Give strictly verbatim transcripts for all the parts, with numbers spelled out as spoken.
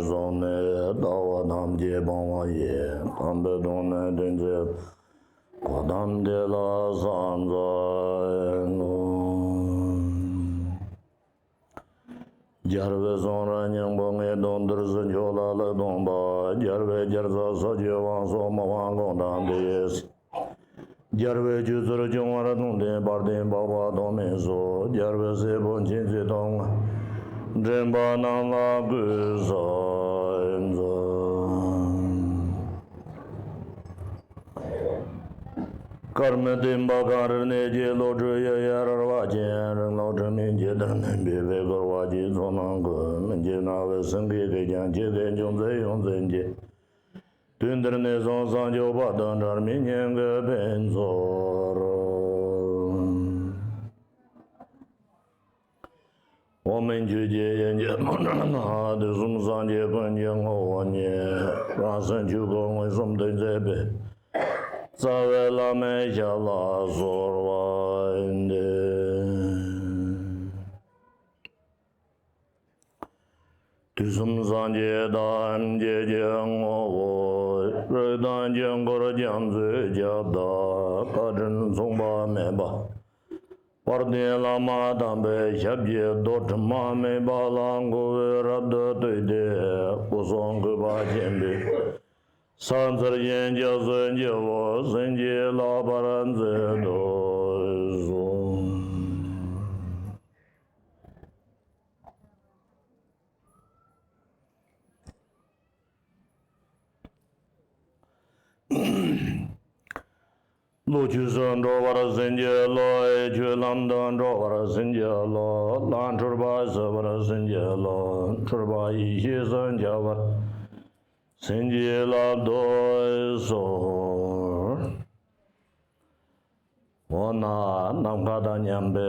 བཟུང་ནས་ལྟ་བ་ཐམས་ཅད་སྤང་བ་ཡི། དམ་པའི་དོན་ནི་སྟོན་མཛད་གོ་ཏམ་དེ་ལ་སངས་རྒྱས་ལོ། རྒྱལ་བའི་གསུང་རབ་སྙིང་པོ་ལྔའི་དོན་དུ་ཟིན་ཆོག་ལ་ལུགས་སྟོན་པ། རྒྱལ་བའི་རྒྱལ་ཚབ་ས་བཅུའི་དབང་སོགས་མི་དབང་གང་དང་དེས། རྒྱལ་བའི་ཆོས་ཚུལ་སྐྱོང་བར་གདུང་ལྡན་དཔལ་ལྡན་འཕགས་པ་ཐོགས་མེད་སོགས། རྒྱལ་བའི་སྲས་པོ་མཁྱེན་བརྩེ་ཐོགས་མངའ་འདྲེན་པ་རྣམས་ལ་གུས་ཕྱག་འཚལ། ཀརྨ་སྟོན་པ་གངས་རིར་གནས་ཀྱི་བློ་གྲོས་ཡེ་ཤེས་རལ་པ་ཅན། རིང་ལུགས་དྲི་མེད་ཀྱི་བདག་ཉིད་པའི་བཀོད་པ་གཅིག་ཚོགས་རྣམས་ཀུན། མི་འཇིགས་རྣ་བའི་སེང་གེ་གིས་ཀྱང་ཆེ་བའི་འབྱུང་རྩིས་ཡོངས་འཛིན་གྱི། དུས་འདིར་གནས་སོང་སངས་རྒྱས་དཔལ་དང་འབྲལ་མེད་སྙིང་གི་ཕུན་ཚོགས། འོག་མིན་ཆོས་ཀྱི་དབྱིངས་ཀྱི་མུན་ནག་ན། དུས་གསུམ་སངས་རྒྱས་ཀུན་གྱི་ངོ་བོ་ཉིད། རང་སེམས་ཆོས་སྐུ་མངོན་སུམ་སྟོན་མཛད་པའི། རྩ་བའི་བླ་མའི་ཞབས་ལ་གསོལ་བ་འདེབས། དུས་གསུམ་སངས་རྒྱས་ཐམས་ཅད་ཀྱི་ངོ་བོ། རིགས་དང་དཀྱིལ་འཁོར་རྒྱ་མཚོའི་ཁྱབ་བདག། བཀའ་དྲིན་མཚུངས་པ་མེད་པ། དཔལ་ལྡན་བླ་མ་དམ་པའི་ཞབས་ཀྱི་རྡོར་དྲི་མ་མེད་པ་ལ་མགོ་བོས་རབ་ཏུ་བཏུད་དེ། སྐུ་གསུང་གུས་པ་ཆེན་པོས་ཕྱག་འཚལ་ཞིང་སྐྱབས་སུ་མཆིའོ། བྱིན་གྱིས་བརླབ་པར་མཛད་དུ་གསོལ། བློ་ཆོས་སུ་འགྲོ་བར་བྱིན་གྱིས་རློབས། ཆོས་ལམ་དུ་འགྲོ་བར་བྱིན་གྱིས་རློབས། ལས་འཁྲུལ་པ་ཞི་བར་བྱིན་གྱིས་རློབས། འཁྲུལ་པ་ཡེ་ཤེས་སུ་འཆར་བར་བྱིན་གྱིས་བརླབ་ཏུ་གསོལ། འོ་ན་ནམ་མཁའ་དང་མཉམ་པའི་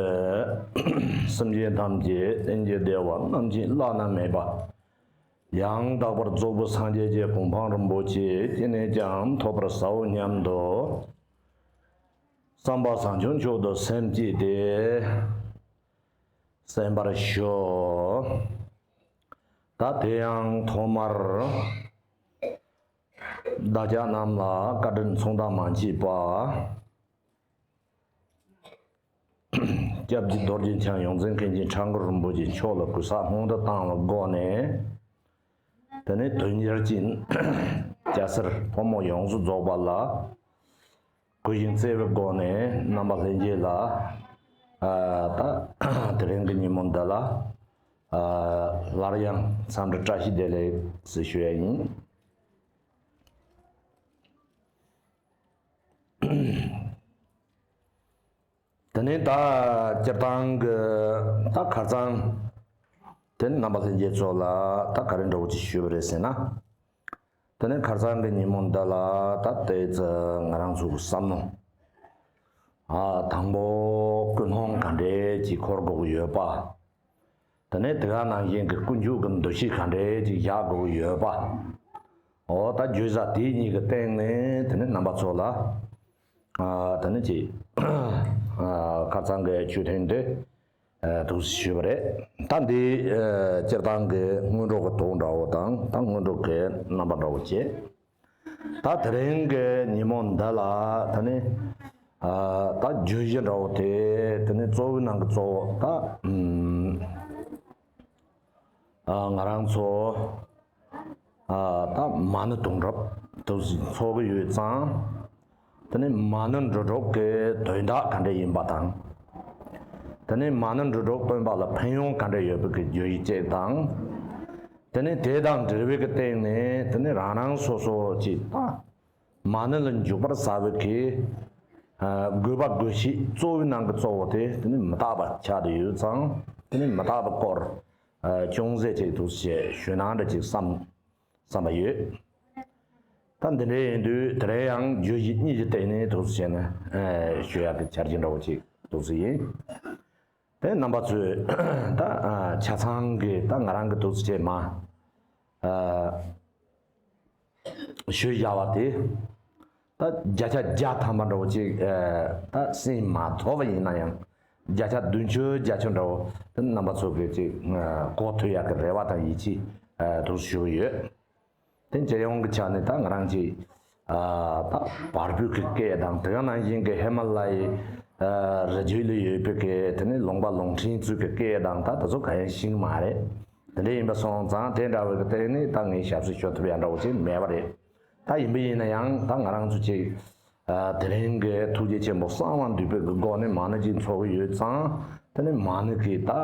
སེམས་ཅན་ཐམས་ཅད་གཏན་གྱི་བདེ་བ་རྣམ་མཁྱེན་བླ་ན་མེད་པ། ཡང་དག་པར་རྫོགས་པའི་སངས་རྒྱས་ཀྱི་གོ་འཕང་རིན་པོ་ཆེ་ཅི་ནས་ཀྱང་ཐོབ་པར་བྱའོ་སྙམ་དུ། བསམ་པ་བཟང་སྐྱོང་མཆོག་ཏུ་སེམས་བསྐྱེད་དེ་གསན་པར་ཞུ། ད་དེ་ཡང་ཐོག་མར་བདག་ཅག་རྣམས་ལ་བཀའ་དྲིན་མཚུངས་ཟླ་མ་མཆིས་པ། སྐྱབས་རྗེ་རྡོ་རྗེ་འཆང་ཡོངས་འཛིན་མཁན་ཆེན་ཁྲ་འགུ་རིན་པོ་ཆེ་མཆོག་ལ་གུས་ཕྱག་སྔོན་དུ་བཏང་བའི་སྒོ་ནས། དེ་ནས་དོན་གཉེར་ཅན་སྐྱ་སེར་ཕོ་མོ་ཡོངས་སུ་རྫོགས་པ་ལ་གུས་ཤིང་བརྩེ་བའི་སྒོ་ནས་རྣམ་པ་ལྷན་རྒྱས་ལ། ཨ། ད་དེ་རིང་གི་ཉིན་མོ་འདི་ལ། ཨ། སླར་ཡང་འཚམས་འདྲི་བཀྲ་ཤིས་བདེ་ལེགས་ཞུ་ཡ་ཡིན། དེ་ནས་ད་སྤྱིར་བཏང་གི་ད་ཁ་སང་དེ་ནས་རྣམ་པ་ལྷན་རྒྱས་ཚོ་ལ་ད་ག་རེ་འདྲ་བོ་ཅིག་ཞུས་པ་རེད་ཟེར་ན། དེ་ནས་ཁ་སང་གི་ཉིན་མོ་འདི་ལ་ད་ལྟའི་ཚེ་ང་རང་ཚོ་གི་བསམ་མནོ། ཨ། དང་པོ་ཀུན་སློང་ག་འདྲས་ཅིག་འཁོར་དགོས་ཀྱི་ཡོད་པ། དེ་ནས་དེ་ག་ནང་བཞིན་གྱི་ཀུན་སྤྱོད་ཀྱི་འདུ་ཤེས་ག་འདྲས་ཅིག་བཞག་དགོས་ཀྱི་ཡོད་པ། འོ་ད་བརྗོད་བྱ་དེ་གཉིས་ཀྱི་སྟེང་ནས་དེ་ནས་རྣམ་པ་ཚོ་ལ། ཨ། དེ་ནས་ཅིག་ཨ། ཁ་སང་གི་ཆོས་ཐུན་དེ། ཨ། ཐུགས་སུ་ཆུད་པ་རེད། ད་འདི། ཨ། སྤྱིར་བཏང་གི་སྔོན་འགྲོ་གི་དོན་འདྲ་བོ་དང་ད་སྔོན་འགྲོ་གི་རྣམ་པ་འདྲ་བོ་བྱས། ད་དེ་རིང་གི་ཉིན་མོ་འདི་ལ་ད་ནི། ཨ། ད་བརྗོད་གཞི་འདྲ་བོ་དེ་དེ་ནི་གཙོ་བོའི་ནང་གི་གཙོ་བོ་ད། ཨ། ང་རང་ཚོ། ཨ། ད་མ་ཎི་དུང་སྒྲུབ་དུ་འཚོགས་ཀྱི་ཡོད་ཙང་། དེ་ནི་མ་ཎི་འབྲུ་དྲུག་གི་དོན་དག་ག་འདྲ་ཡིན་པ་དང་། དེ་ནི་མ་ཎི་འབྲུ་དྲུག་བཏོན་པ་ལ་ཕན་ཡོན་ག་འདྲ་ཡོད་པའི་གི་བརྗོད་གཞི་བཅས་དང་། དེ་ནི་དེ་དང་འབྲེལ་བའི་གི་སྟེང་ནས་དེ་ནི་རང་རང་སོ་སོ་ཅིག་ད་མ་ཎི་ལ་འཇུག་པར་བྱ་བའི་གི། ཨ། དགོས་པ་དགོས་གཞི་གཙོ་བོའི་ནང་གི་གཙོ་བོ་དེ་དེ་ནི་མི་རྟག་པ་ཆགས་བསྡད་ཡོད་ཙང་དེ་ནི་མི་རྟག་པའི་སྐོར། ཨ། ཅུང་ཟད་ཅིག་ཐུགས་རྗེ་ཆེ་ཞུ་ན་འདྲ་ཅིག་བསམ། བསམ་པ་ཡོད། ད་འདི་འདྲ་ཡིན་དུས་དེ་རིང་ཡང་བརྗོད་གཞི་གཉིས་ཀྱི་སྟེང་ནས་ཐུགས་རྗེ་ཆེ་ནས། ཨ། ཞུ་ཡག་གི་འཆར་གཞི་འདྲ་བོ་ཅིག་ཐུགས་རྗེ་ཆེ་ཡིན། དེ་རྣམ་པ་ཚོས་ད། ཨ། ཆ་ཚང་གི་ད་ང་རང་གི་ཐུགས་རྗེ་ཆེ་མ། ཨ། ཞུ་བཞག་པ་དེ། ད་བརྒྱ་ཆ་བརྒྱ་ཐམ་པ་འདྲ་བོ་ཅིག་ཨ། ད་ཟིན་མ་ཐུབ་པ་ཡིན་ན་ཡང་། བརྒྱ་ཆ་བདུན་ཅུ་བརྒྱད་ཅུ་འདྲ་བོ་དེ་རྣམ་པ་ཚོ་གིས་ཅིག་ཨ། གོ་ཐུབ་ཡག་གི་རེ་བ་དང་ཡིད་ཆེས་ ཨ་འདུག་ཞུ་གི་ཡོད། དེ་སྤྱི་ཡོངས་ཀྱི་ཆ་ནས་ད་ང་རང་གི་ཨ་ད་བར་བོད་ཀྱི་སྐད་དང་དེ་ག་ནང་བཞིན་གྱི་ཧི་མ་ལ་ཡའི་ཨ་རི་རྒྱུད་ལ་ཡོད་པའི་སྐད། དེ་ནས་ལུང་པ་ལུང་ཕྲན་ཚོའི་གི་སྐད་དང་ད་དེ་ཚོ་གང་ཡང་ཤེས་ཀྱི་མ་རེད། དེ་འདྲ་ཡིན་པ་སོང་ཙང་དེ་འདྲ་བའི་གི་སྟེང་ནས་ད་ངས་ཞབས་ཕྱི་ཞུ་ཐུབ་ཡ་འདྲ་བོ་ཅིག་མེད་པ་རེད། ད་ཡིན་པ་ཡིན་ན་ཡང་ད་ང་རང་ཚོ་ཅིག་ཨ་དེ་རིང་གི་ཐུགས་རྗེ་ཆེན་པོ་གསང་བ་འདུས་པའི་གི་སྒོ་ནས་མ་ཎི་ཅིག་འཚོགས་ཀྱི་ཡོད་ཙང་། དེ་ནས་མ་ཎི་གི་ད་ཨ་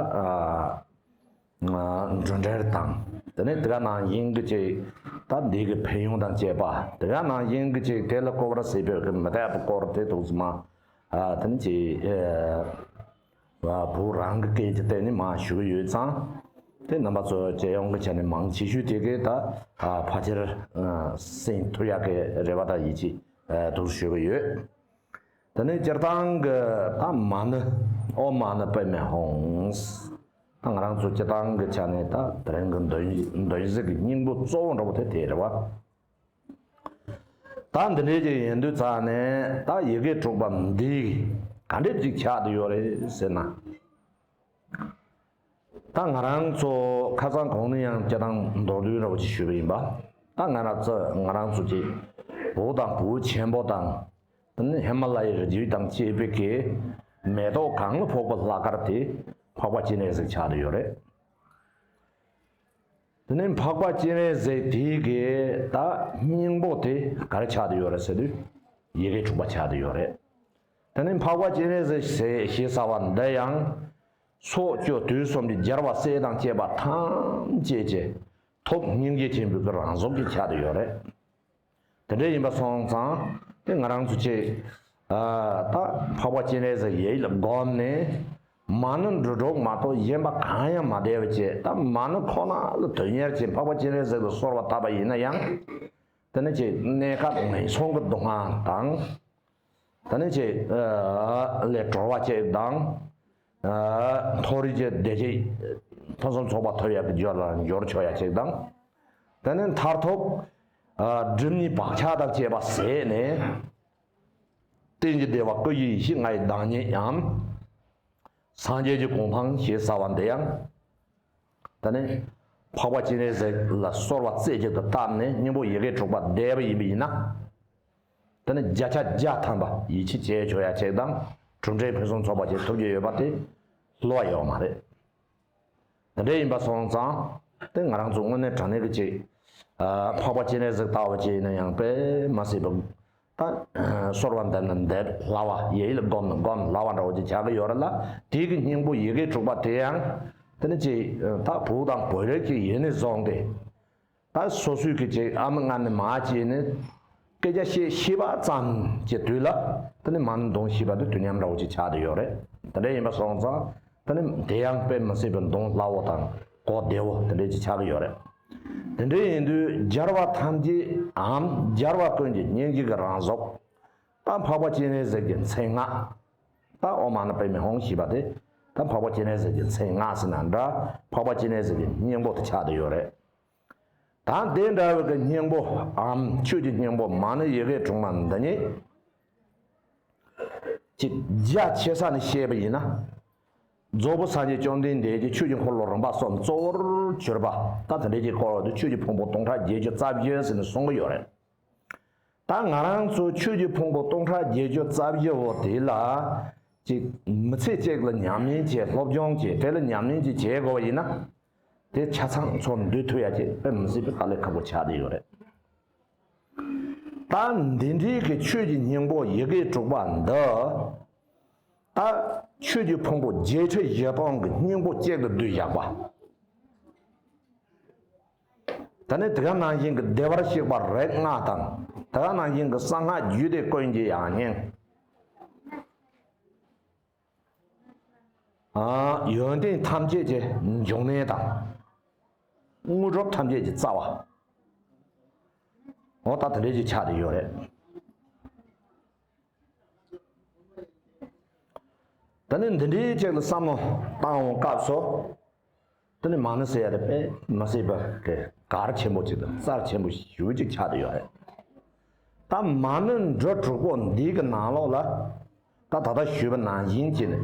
ཨ་འབྱོན་འབྲེལ་དང་། དེ་ནས་དེ་ག་ནང་བཞིན་གྱི་ཅིག་ད་འདི་གི་ཕན་ཡོན་དང་བཅས་པ། དེ་ག་ནང་བཞིན་གྱི་ཅིག་དེ་ལ་གོ་བར་སྲིད་པའི་གི་མི་དག་པའི་སྐོར་དེ་ཐུགས་སུ་མ་ཨ་དེ་ནས་ཅིག་ཨ་བོད་རང་གི་སྐད་ཀྱི་སྟེང་ནས་མར་ཞུ་གི་ཡོད་ཙང་། དེ་རྣམ་པ་ཚོ་སྤྱི་ཡོངས་ཀྱི་ཆ་ནས་མང་ཆེ་ཤོས་དེ་གས་ད་ཕལ་ཆེར་གསན་ཐུབ་ཡག་གི་རེ་བ་དང་ཡིད་ཆེས་འདུག་ཞུ་གི་ཡོད། དེ་ནས་སྤྱིར་བཏང་གི་ད་མ་ཎི་ཨོཾ་མ་ཎི་པདྨེ་ཧཱུྃ། ད་ང་རང་ཚོ་སྤྱིར་བཏང་གི་ཆ་ནས་ད་དེ་རིང་གི་འདོན་འདོན་གཟིགས་ཀྱི་སྙིང་པོ་གཙོ་བོ་འདྲ་པོ་དེ་དེ་རེད་བ། ད་འདི་འདྲའི་ཅིག་ཡིན་དུས་ཙང་ནས་ད་ཡི་གེ་དྲུག་པ་འདི་ག་འདྲས་ཅིག་ཆགས་བསྡད་ཡོད་རེད་ཟེར་ན། ད་ང་རང་ཚོ་ཁ་སང་གོང་ནས་ཡང་སྤྱིར་བཏང་མདོར་བསྡུས་འདྲ་བོ་ཅིག་ཞུས་པ་ཡིན་པ། ད་ང་རང་ཚོ་ང་རང་ཚོ་ཅིག་བོད་དང་བོད་ཆེན་པོ་དང་། དེ་ནས་ཧི་མ་ལ་ཡའི་རི་རྒྱུད་དང་བཅས་པའི་གི་མེ་ཏོག་གང་ལ་ཕོག་པའི་ལྷ་མཁར་དེ་འཕགས་པ་སྤྱན་རས་གཟིགས་ཆགས་བསྡད་ཡོད་རེད། དེ་ནས་འཕགས་པ་སྤྱན་རས་གཟིགས་དེའི་གི་ད་སྙིང་པོ་དེ་ག་རེ་ཆགས་བསྡད་ཡོད་རེད་ཟེར་དུས། ཡི་གེ་དྲུག་པ་ཆགས་བསྡད་ཡོད་རེད། དེ་ནས་འཕགས་པ་སྤྱན་རས་གཟིགས་ཞེས་ཞེས་ཟེར་བ་འདི་ཡང་། ཕྱོགས་བཅུ་དུས་གསུམ་གྱི་རྒྱལ་བ་སྲས་དང་བཅས་པ་ཐམས་ཅད་ཀྱི་ཐུགས་སྙིང་རྗེ་ཆེན་པོའི་གི་རང་གཟུགས་ཀྱི་ཆགས་བསྡད་ཡོད་རེད། དེ་འདྲ་ཡིན་པ་སོང་ཙང་དེ་ང་རང་ཚོ་ཅིག་ཨ་ད་འཕགས་པ་སྤྱན་རས་གཟིགས་ཡིད་ལ་བསྒོམས་ནས། མ་ཎི་འབྲུ་དྲུག་མ་གཏོགས་གཞན་པ་གང་ཡང་མ་བཟླས་པ་བྱས། ད་མ་ཎི་ཁོ་ན་ལ་དོན་གཉེར་གྱིས་འཕགས་པ་སྤྱན་རས་གཟིགས་ལ་གསོལ་བ་བཏབ་པ་ཡིན་ན་ཡང་། དེ་ནི་ཅིག་གནས་སྐབས་ངན་སོང་གི་སྡུག་བསྔལ་དང་། དེ་ནི་ཅིག་ཨ་ལས་གྲོལ་བ་ཅིག་དང་། ཨ་མཐོ་རིས་ཀྱི་བདེ་སྐྱིད་ཕུན་སུམ་ཚོགས་པ་ཐོབ་ཡག་གི་རྒྱུ་ལ་འབྱོར་ཆོག་ཡག་ཅིག་དང་། དེ་ནི་མཐར་ཐུག་ཨ་སྒྲིབ་གཉིས་བག་ཆགས་དང་བཅས་པ་ཟད་ནས། རྟེན་གྱི་བདེ་བ་སྐུ་བཞིའི་ཡེ་ཤེས་ལྔ་ཡི་བདག་ཉིད་ཡང་། སངས་རྒྱས་ཀྱི་གོ་འཕང་ཞེས་བྱ་བ་འདི་ཡང་། ད་ནི་འཕགས་པ་སྤྱན་རས་གཟིགས་ལ་གསོལ་བ་རྩེ་གཅིག་ཏུ་བཏབ་ནས་སྙིང་པོ་ཡི་གེ་དྲུག་པ་བཟླས་པ་ཡིན་པ་ཡིན་ན། ད་ནི་བརྒྱ་ཆ་བརྒྱ་ཐམ་པ་ཡིད་ཆེས་བྱས་ཆོག་ཡ་ཅིག་དང་གྲུབ་འབྲས་ཕུན་སུམ་ཚོགས་པ་ཅིག་ཐོབ་རྒྱུ་ཡོད་པ་དེ་བསླུ་བ་ཡོད་མ་རེད། དེ་འདྲ་ཡིན་པ་སོང་ཙང་དེ་ང་རང་ཚོ་དངོས་གནས་དྲང་གནས་ཀྱི་ཅིག་ཨ་འཕགས་པ་སྤྱན་རས་གཟིགས་ལྟ་བུ་ཅིག་ཡིན་ན་ཡང་དཔེ་མ་སྲིད་པ། ད་གསོལ་བ་འདེབས་ན་འདེབས་སླ་བ། ཡིད་ལ་བསྒོམ་ན་བསྒོམ་སླ་བ་འདྲ་བོ་ཅིག་ཆགས་ཀྱི་ཡོད་རེད་ལ། དེ་གི་སྙིང་པོ་ཡི་གེ་དྲུག་པ་དེ་ཡང་དེ་ནི་ཅིག་ད་བོད་དང་བོད་རིགས་ཀྱི་ཡིན་ནས་བཟུང་སྟེ། ད་སོ་སོའི་གི་ཅིག་ཨ་མ་མངལ་ནས་མར་སྐྱེས་ནས་སྐད་ཆ་བཤད་ཤེས་པ་ཙམ་གྱི་དུས་ལ་དེ་ནི་མ་ཎི་འདོན་ཤེས་པ་དེ་དུས་མཉམ་འདྲ་བོ་ཅིག་ཆགས་བསྡད་ཡོད་རེད། དེ་འདྲ་ཡིན་པ་སོང་ཙང་དེ་ནི་དེ་ཡང་དཔེ་མི་སྲིད་པའི་འདོན་སླ་བོ་དང་གོ་བདེ་བོ་དེ་འདྲ་ཅིག་ཆགས་ཀྱི་ཡོད་རེད། དེ་འདྲ་ཡིན་དུས་རྒྱལ་བ་ཐམས་ཅད་འམ་རྒྱལ་བ་ཀུན་གྱི་སྙིང་རྗེ་གི་རང་གཟུགས། ད་འཕགས་པ་སྤྱན་རས་གཟིགས་ཀྱི་མཚན་སྔགས། ད་ཨོཾ་མ་ཎི་པདྨེ་ཧཱུྃ་ཞེས་པ་དེ་ད་འཕགས་པ་སྤྱན་རས་གཟིགས་ཀྱི་མཚན་སྔགས་ཟེར་ན་འདྲ། འཕགས་པ་སྤྱན་རས་གཟིགས་ཀྱི་སྙིང་པོ་དེ་ཆགས་བསྡད་ཡོད་རེད། ད་དེ་འདྲ་བའི་གི་སྙིང་པོ་འམ་ཆོས་ཀྱི་སྙིང་པོ་མ་ཎི་ཡི་གེ་དྲུག་མ་འདི་ཉིད་ཅིག་རྒྱ་ཆེ་ས་ནས་བཤད་པ་ཡིན་ན། རྫོགས་པའི་སངས་རྒྱས་བཅོམ་ལྡན་འདས་ཀྱིས་ཆོས་ཀྱི་འཁོར་ལོ་རིམ་པ་གསུམ་གཙོ་བོར་གྱུར་པ། ད་དེ་འདྲ་ཅིག་བསྐོར་བ་དེ་ཆོས་ཀྱི་ཕུང་པོ་སྟོང་ཕྲག་བརྒྱད་ཅུ་རྩ་བཞི་ཟེར་ནས་གསུང་གི་ཡོད་རེད། ད་ང་རང་ཚོ་ཆོས་ཀྱི་ཕུང་པོ་སྟོང་ཕྲག་བརྒྱད་ཅུ་རྩ་བཞི་བོ་དེ་ལ་ཅིག་མི་ཚེ་གཅིག་ལ་ཉམས་ལེན་བྱེད། སློབ་སྦྱོང་བྱེད། དེ་ལ་ཉམས་ལེན་ཅིག་བྱེད་དགོས་པ་ཡིན་ན། དེ་ཆ་ཚང་ཚོར་འདོད་ཐུབ་ཡ་ཅིག་དཔེ་མི་སྲིད་པའི་དཀའ་ལས་ཁག་པོ་ཆགས་བསྡད་ཡོད་རེད། ད་འདི་འདྲའི་གི་ཆོས་ཀྱི་སྙིང་པོ་ཡི་གེ་དྲུག་པ་འདི། ད་ཆོས་ཀྱི་ཕུང་པོ་བརྒྱད་ཁྲི་བཞི་སྟོང་གི་སྙིང་པོ་གཅིག་ཏུ་བསྡུས་བཞག་པ། ད་ནི་དེ་ག་ནང་བཞིན་གྱི་བདེ་བར་གཤེགས་པ་རིགས་ལྔ་དང་། དེ་ག་ནང་བཞིན་གྱི་གསང་སྔགས་རྒྱུད་སྡེ་ཀུན་གྱི་ཡང་སྙིང་། ཨ་ཡོན་ཏན་ཐམས་ཅད་ཀྱི་འབྱུང་གནས་དང་། དངོས་གྲུབ་ཐམས་ཅད་ཀྱི་རྩ་བ། འོ་ད་དེ་འདྲའི་ཅིག་ཆགས་བསྡད་ཡོད་རེད། ད་ནི་འདི་འདྲའི་ཅིག་ལ་བསམ་བློ་བཏང་འོང་སྐབས་སུ། དེ་ནི་མ་ཎི་ཟེར་ཡ་དེ་དཔེ་མི་སྲིད་པ་གི་གལ་ཆེན་པོ་ཅིག་དང་རྩ་ཆེན་པོ་ཞེ་པོ་ཅིག་ཆགས་བསྡད་ཡོད་རེད། ད་མ་ཎི་འབྲུ་དྲུག་པོ་འདི་གི་ནང་ལོགས་ལ། ད་ད་ལྟ་ཞུས་པ་ནང་བཞིན་བྱས་ནས་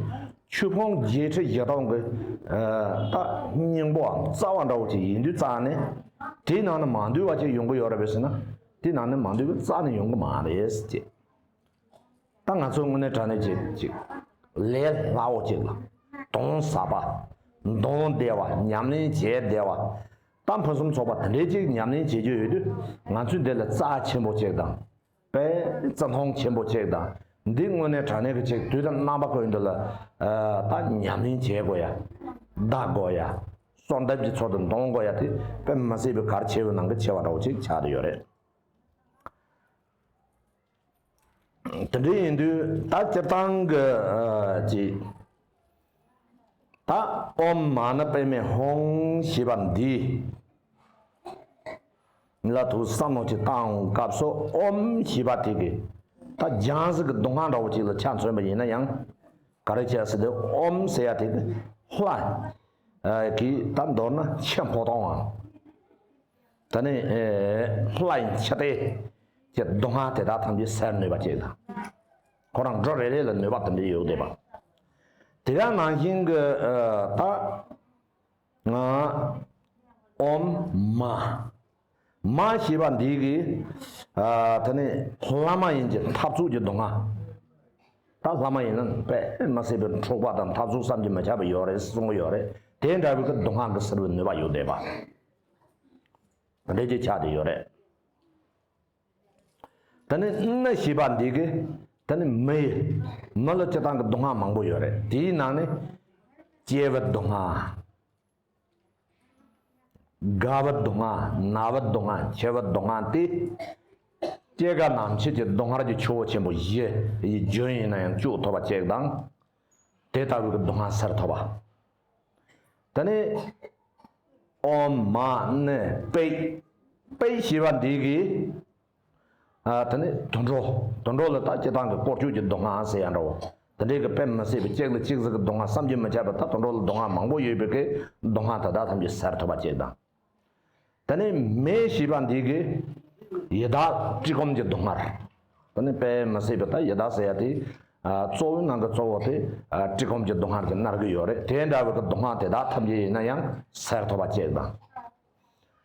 ཆོས་ཕུང་བརྒྱད་ཁྲི་བཞི་སྟོང་གི་ཨ་ད་སྙིང་པོའམ་རྩ་བ་འདྲ་བོ་ཅིག་ཡིན་དུས་ཙང་ནས། དེའི་ནང་ནས་མ་འདུས་པ་ཅིག་ཡོང་གི་ཡོད་རེད་པས་ཟེར་ན། དེའི་ནང་ནས་མ་འདུས་པ་རྩ་ནས་ཡོང་གི་མ་རེད་ཅེས། ད་ང་ཚོ་དངོས་གནས་དྲང་གནས་ཅིག་ཅིག་ལས་སླ་བོ་ཅིག་ལ། དོན་ཟབ་པ། འདོན་བདེ་བ། ཉམས་ལེན་བྱེད་བདེ་བ། ད་ཕུན་སུམ་ཚོགས་པ་དེ་འདྲའི་ཅིག་ཉམས་ལེན་བྱེད་རྒྱུ་ཡོད་དུས། ང་ཚོས་འདི་ལ་རྩ་ཆེན་པོ་ཅིག་དང་། དཔེ་བརྩི་མཐོང་ཆེན་པོ་ཅིག་དང་། འདི་དངོས་གནས་དྲང་གནས་ཀྱི་ཅིག་དུས་དང་རྣམ་པ་ཀུན་ཏུ་ལ། ཨ། ད་ཉམས་ལེན་བྱེད་དགོས་ཡ། བདག་དགོས་ཡ། གསོལ་འདེབས་ཀྱི་ཚུལ་དུ་འདོན་དགོས་ཡ་དེ་དཔེ་མི་སྲིད་པའི་གལ་ཆེ་བའི་ནང་གི་ཆེ་བ་འདྲ་བོ་ཅིག་ཆགས་བསྡད་ཡོད་རེད། དེ་འདྲ་ཡིན་དུས་ད་སྤྱིར་བཏང་གི། ཨ། ཅིག་ད་ཨོཾ་མ་ཎི་པདྨེ་ཧཱུྃ་ཞེས་པ་འདི་ལ་ཐུགས་བསམ་བློ་ཅིག་བཏང་སྐབས་སུ། ཨོཾ་ཞེས་པ་དེ་གིས་ད་སྦྱང་ས་གི་སྡུག་བསྔལ་འདྲ་བོ་ཅིག་ལ་ཆ་མཚོན་པ་ཡིན་ན་ཡང་། ག་རེ་བྱས་ཟེར་དུས། ཨོཾ་ཟེར་ཡ་དེ་གིས་ལྷ། ཨ། གི་ད་མདོར་ན་ཆེ་མཐོང་དང་། ད་ནི། ཨེ། ལྷ་ཡི་འཆི་ལྟས་ཀྱི་སྡུག་བསྔལ་དེ་དག་ཐམས་ཅད་སེལ་ནུས་པ་ཅིག་དང་། ཁོ་རང་འགྲོ་རེ་རེ་ལ་ནུས་པ་དེ་འདྲ་ཡོད་བསྡད་པ། དེ་ག་ནང་བཞིན་གྱི། ཨ། ད་ང་ཨོཾ་མ། མ་ཞེས་པ་འདི་གིས། ཨ། ད་ནི་ལྷ་མ་ཡིན་གྱི་འཐབ་རྩོད་ཀྱི་སྡུག་བསྔལ། ད་ལྷ་མ་ཡིན་ན་དཔེ་མི་སྲིད་པའི་འཁྲུག་པ་དང་འཐབ་རྩོད་བསམ་གྱིས་མི་ཁྱབ་པ་ཡོད་རེད་གསུང་གི་ཡོད་རེད། དེ་འདྲ་བའི་གི་སྡུག་བསྔལ་གྱི་སེལ་བའི་ནུས་པ་ཡོད་བསྡད་པ། དེ་འདྲ་ཅིག་ཆགས་བསྡད་ཡོད་རེད། ད་ནི་ཎ་ཞེས་པ་འདི་གིས། ད་ནི་མི་ཡི། མི་ལ་སྤྱིར་བཏང་གི་སྡུག་བསྔལ་མང་པོ་ཡོད་རེད། དེའི་ནང་ནས་སྐྱེ་བའི་སྡུག་བསྔལ། རྒ་བའི་སྡུག་བསྔལ། ན་བའི་སྡུག་བསྔལ། འཆི་བའི་སྡུག་བསྔལ་ཏེ། སྐྱེ་རྒ་ན་འཆི་གི་སྡུག་བསྔལ་གྱི་ཆུ་བོ་ཆེན་པོ་བཞི་ཡི་རྒྱུན་ཡིན་ན་ཡང་གཅོད་ཐུབ་པ་ཅིག་དང་། དེ་ལྟ་བུའི་གི་སྡུག་བསྔལ་སེལ་ཐུབ་པ། ད་ནི་ཨོཾ་མ་ཎི་པད། པད་ཞེས་པ་འདི་གིས། ཨ། ད་ནི་དུད་འགྲོ། དུད་འགྲོ་ལ་ད་སྤྱིར་བཏང་གི་བཀོལ་སྤྱོད་ཀྱི་སྡུག་བསྔལ་ཟེར་ཡ་འདྲ་བོ། དེ་འདྲའི་གི་དཔེ་མི་སྲིད་པའི་གཅིག་ལ་གཅིག་ཟེར་གི་སྡུག་བསྔལ། བསམ་གྱིས་མི་ཁྱབ་པའི་ད་དུད་འགྲོ་ལ་སྡུག་བསྔལ་མང་པོ་ཡོད་པའི་གི་སྡུག་བསྔལ་དེ་དག་ཐམས་ཅད་སེལ་ཐུབ་པ་ཅིག་དང་། ད་ནི་མེ་ཞེས་པ་འདི་གིས་ཡི་དྭགས་བཀྲེས་སྐོམ་གྱི་སྡུག་བསྔལ། ད་ནི་དཔེ་མི་སྲིད་པའི་ད་ཡི་དྭགས་ཟེར་ཡ་དེ། ཨ། གཙོ་བོའི་ནང་གི་གཙོ་བོ་དེ། ཨ། བཀྲེས་སྐོམ་གྱི་སྡུག་བསྔལ་གྱིས་མནར་གྱི་ཡོད་རེད། དེ་འདྲ་བའི་གི་སྡུག་བསྔལ་དེ་དག་ཐམས་ཅད་ཡིན་ན་ཡང་སེལ་ཐུབ་པ་ཅིག་དང་།།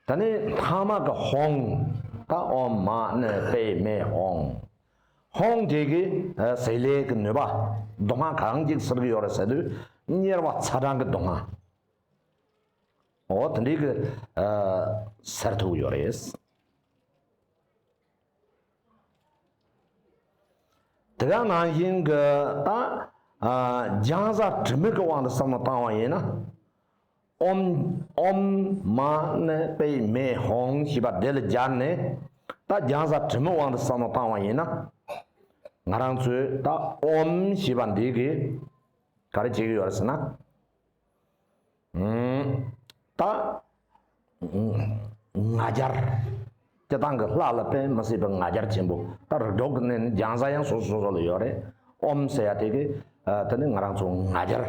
ད་ནི་ཐ་མ་གི་ཧཱུྃ། ད་ཨོཾ་མ་ཎི་པདྨེ་ཧཱུྃ། ཧཱུྃ་དེ་གིས། ཨ། ཟེར་ལས་ཀྱི་ནུས་པ། སྡུག་བསྔལ་གང་ཅིག་སེལ་གྱི་ཡོད་རེད་ཟེར་དུས། དམྱལ་བ་ཚ་གྲང་གི་སྡུག་བསྔལ། འོ། དེ་འདྲའི་གི། ཨ། སེལ་ཐུབ་ཀྱི་ཡོད་རེད། དེ་ག་ནང་བཞིན་གྱི་ད། ཨ། སྦྱང་བྱ་དྲི་མེད་ཀྱི་དབང་དུ་བསམ་བློ་བཏང་བ་ཡིན་ན། ཨོཾ། ཨོཾ་མ་ཎི་པདྨེ་ཧཱུྃ་ཞེས་པ་དེ་ལ་སྦྱར་ནས། ད་སྦྱང་བྱ་དྲི་མེད་དབང་དུ་བསམ་བློ་བཏང་བ་ཡིན་ན། ང་རང་ཚོས་ད་ཨོཾ་ཞེས་པ་འདི་གིས་ག་རེ་བྱེད་ཀྱི་ཡོད་རེད་ཟེར་ན། ཨུམ། ད་ང་རྒྱལ། སྤྱིར་བཏང་གི་ལྷ་ལ་དཔེ་མི་སྲིད་པའི་ང་རྒྱལ་ཆེན་པོ། ད་རིགས་དྲུག་གི་གནས་ནི་སྦྱང་བྱ་ཡང་སོ་སོ་སོ་སོ་ལ་ཡོད་རེད། ཨོཾ་ཟེར་ཡ་དེ་གིས། ཨ། དེ་ནི་ང་རང་ཚོ་ང་རྒྱལ་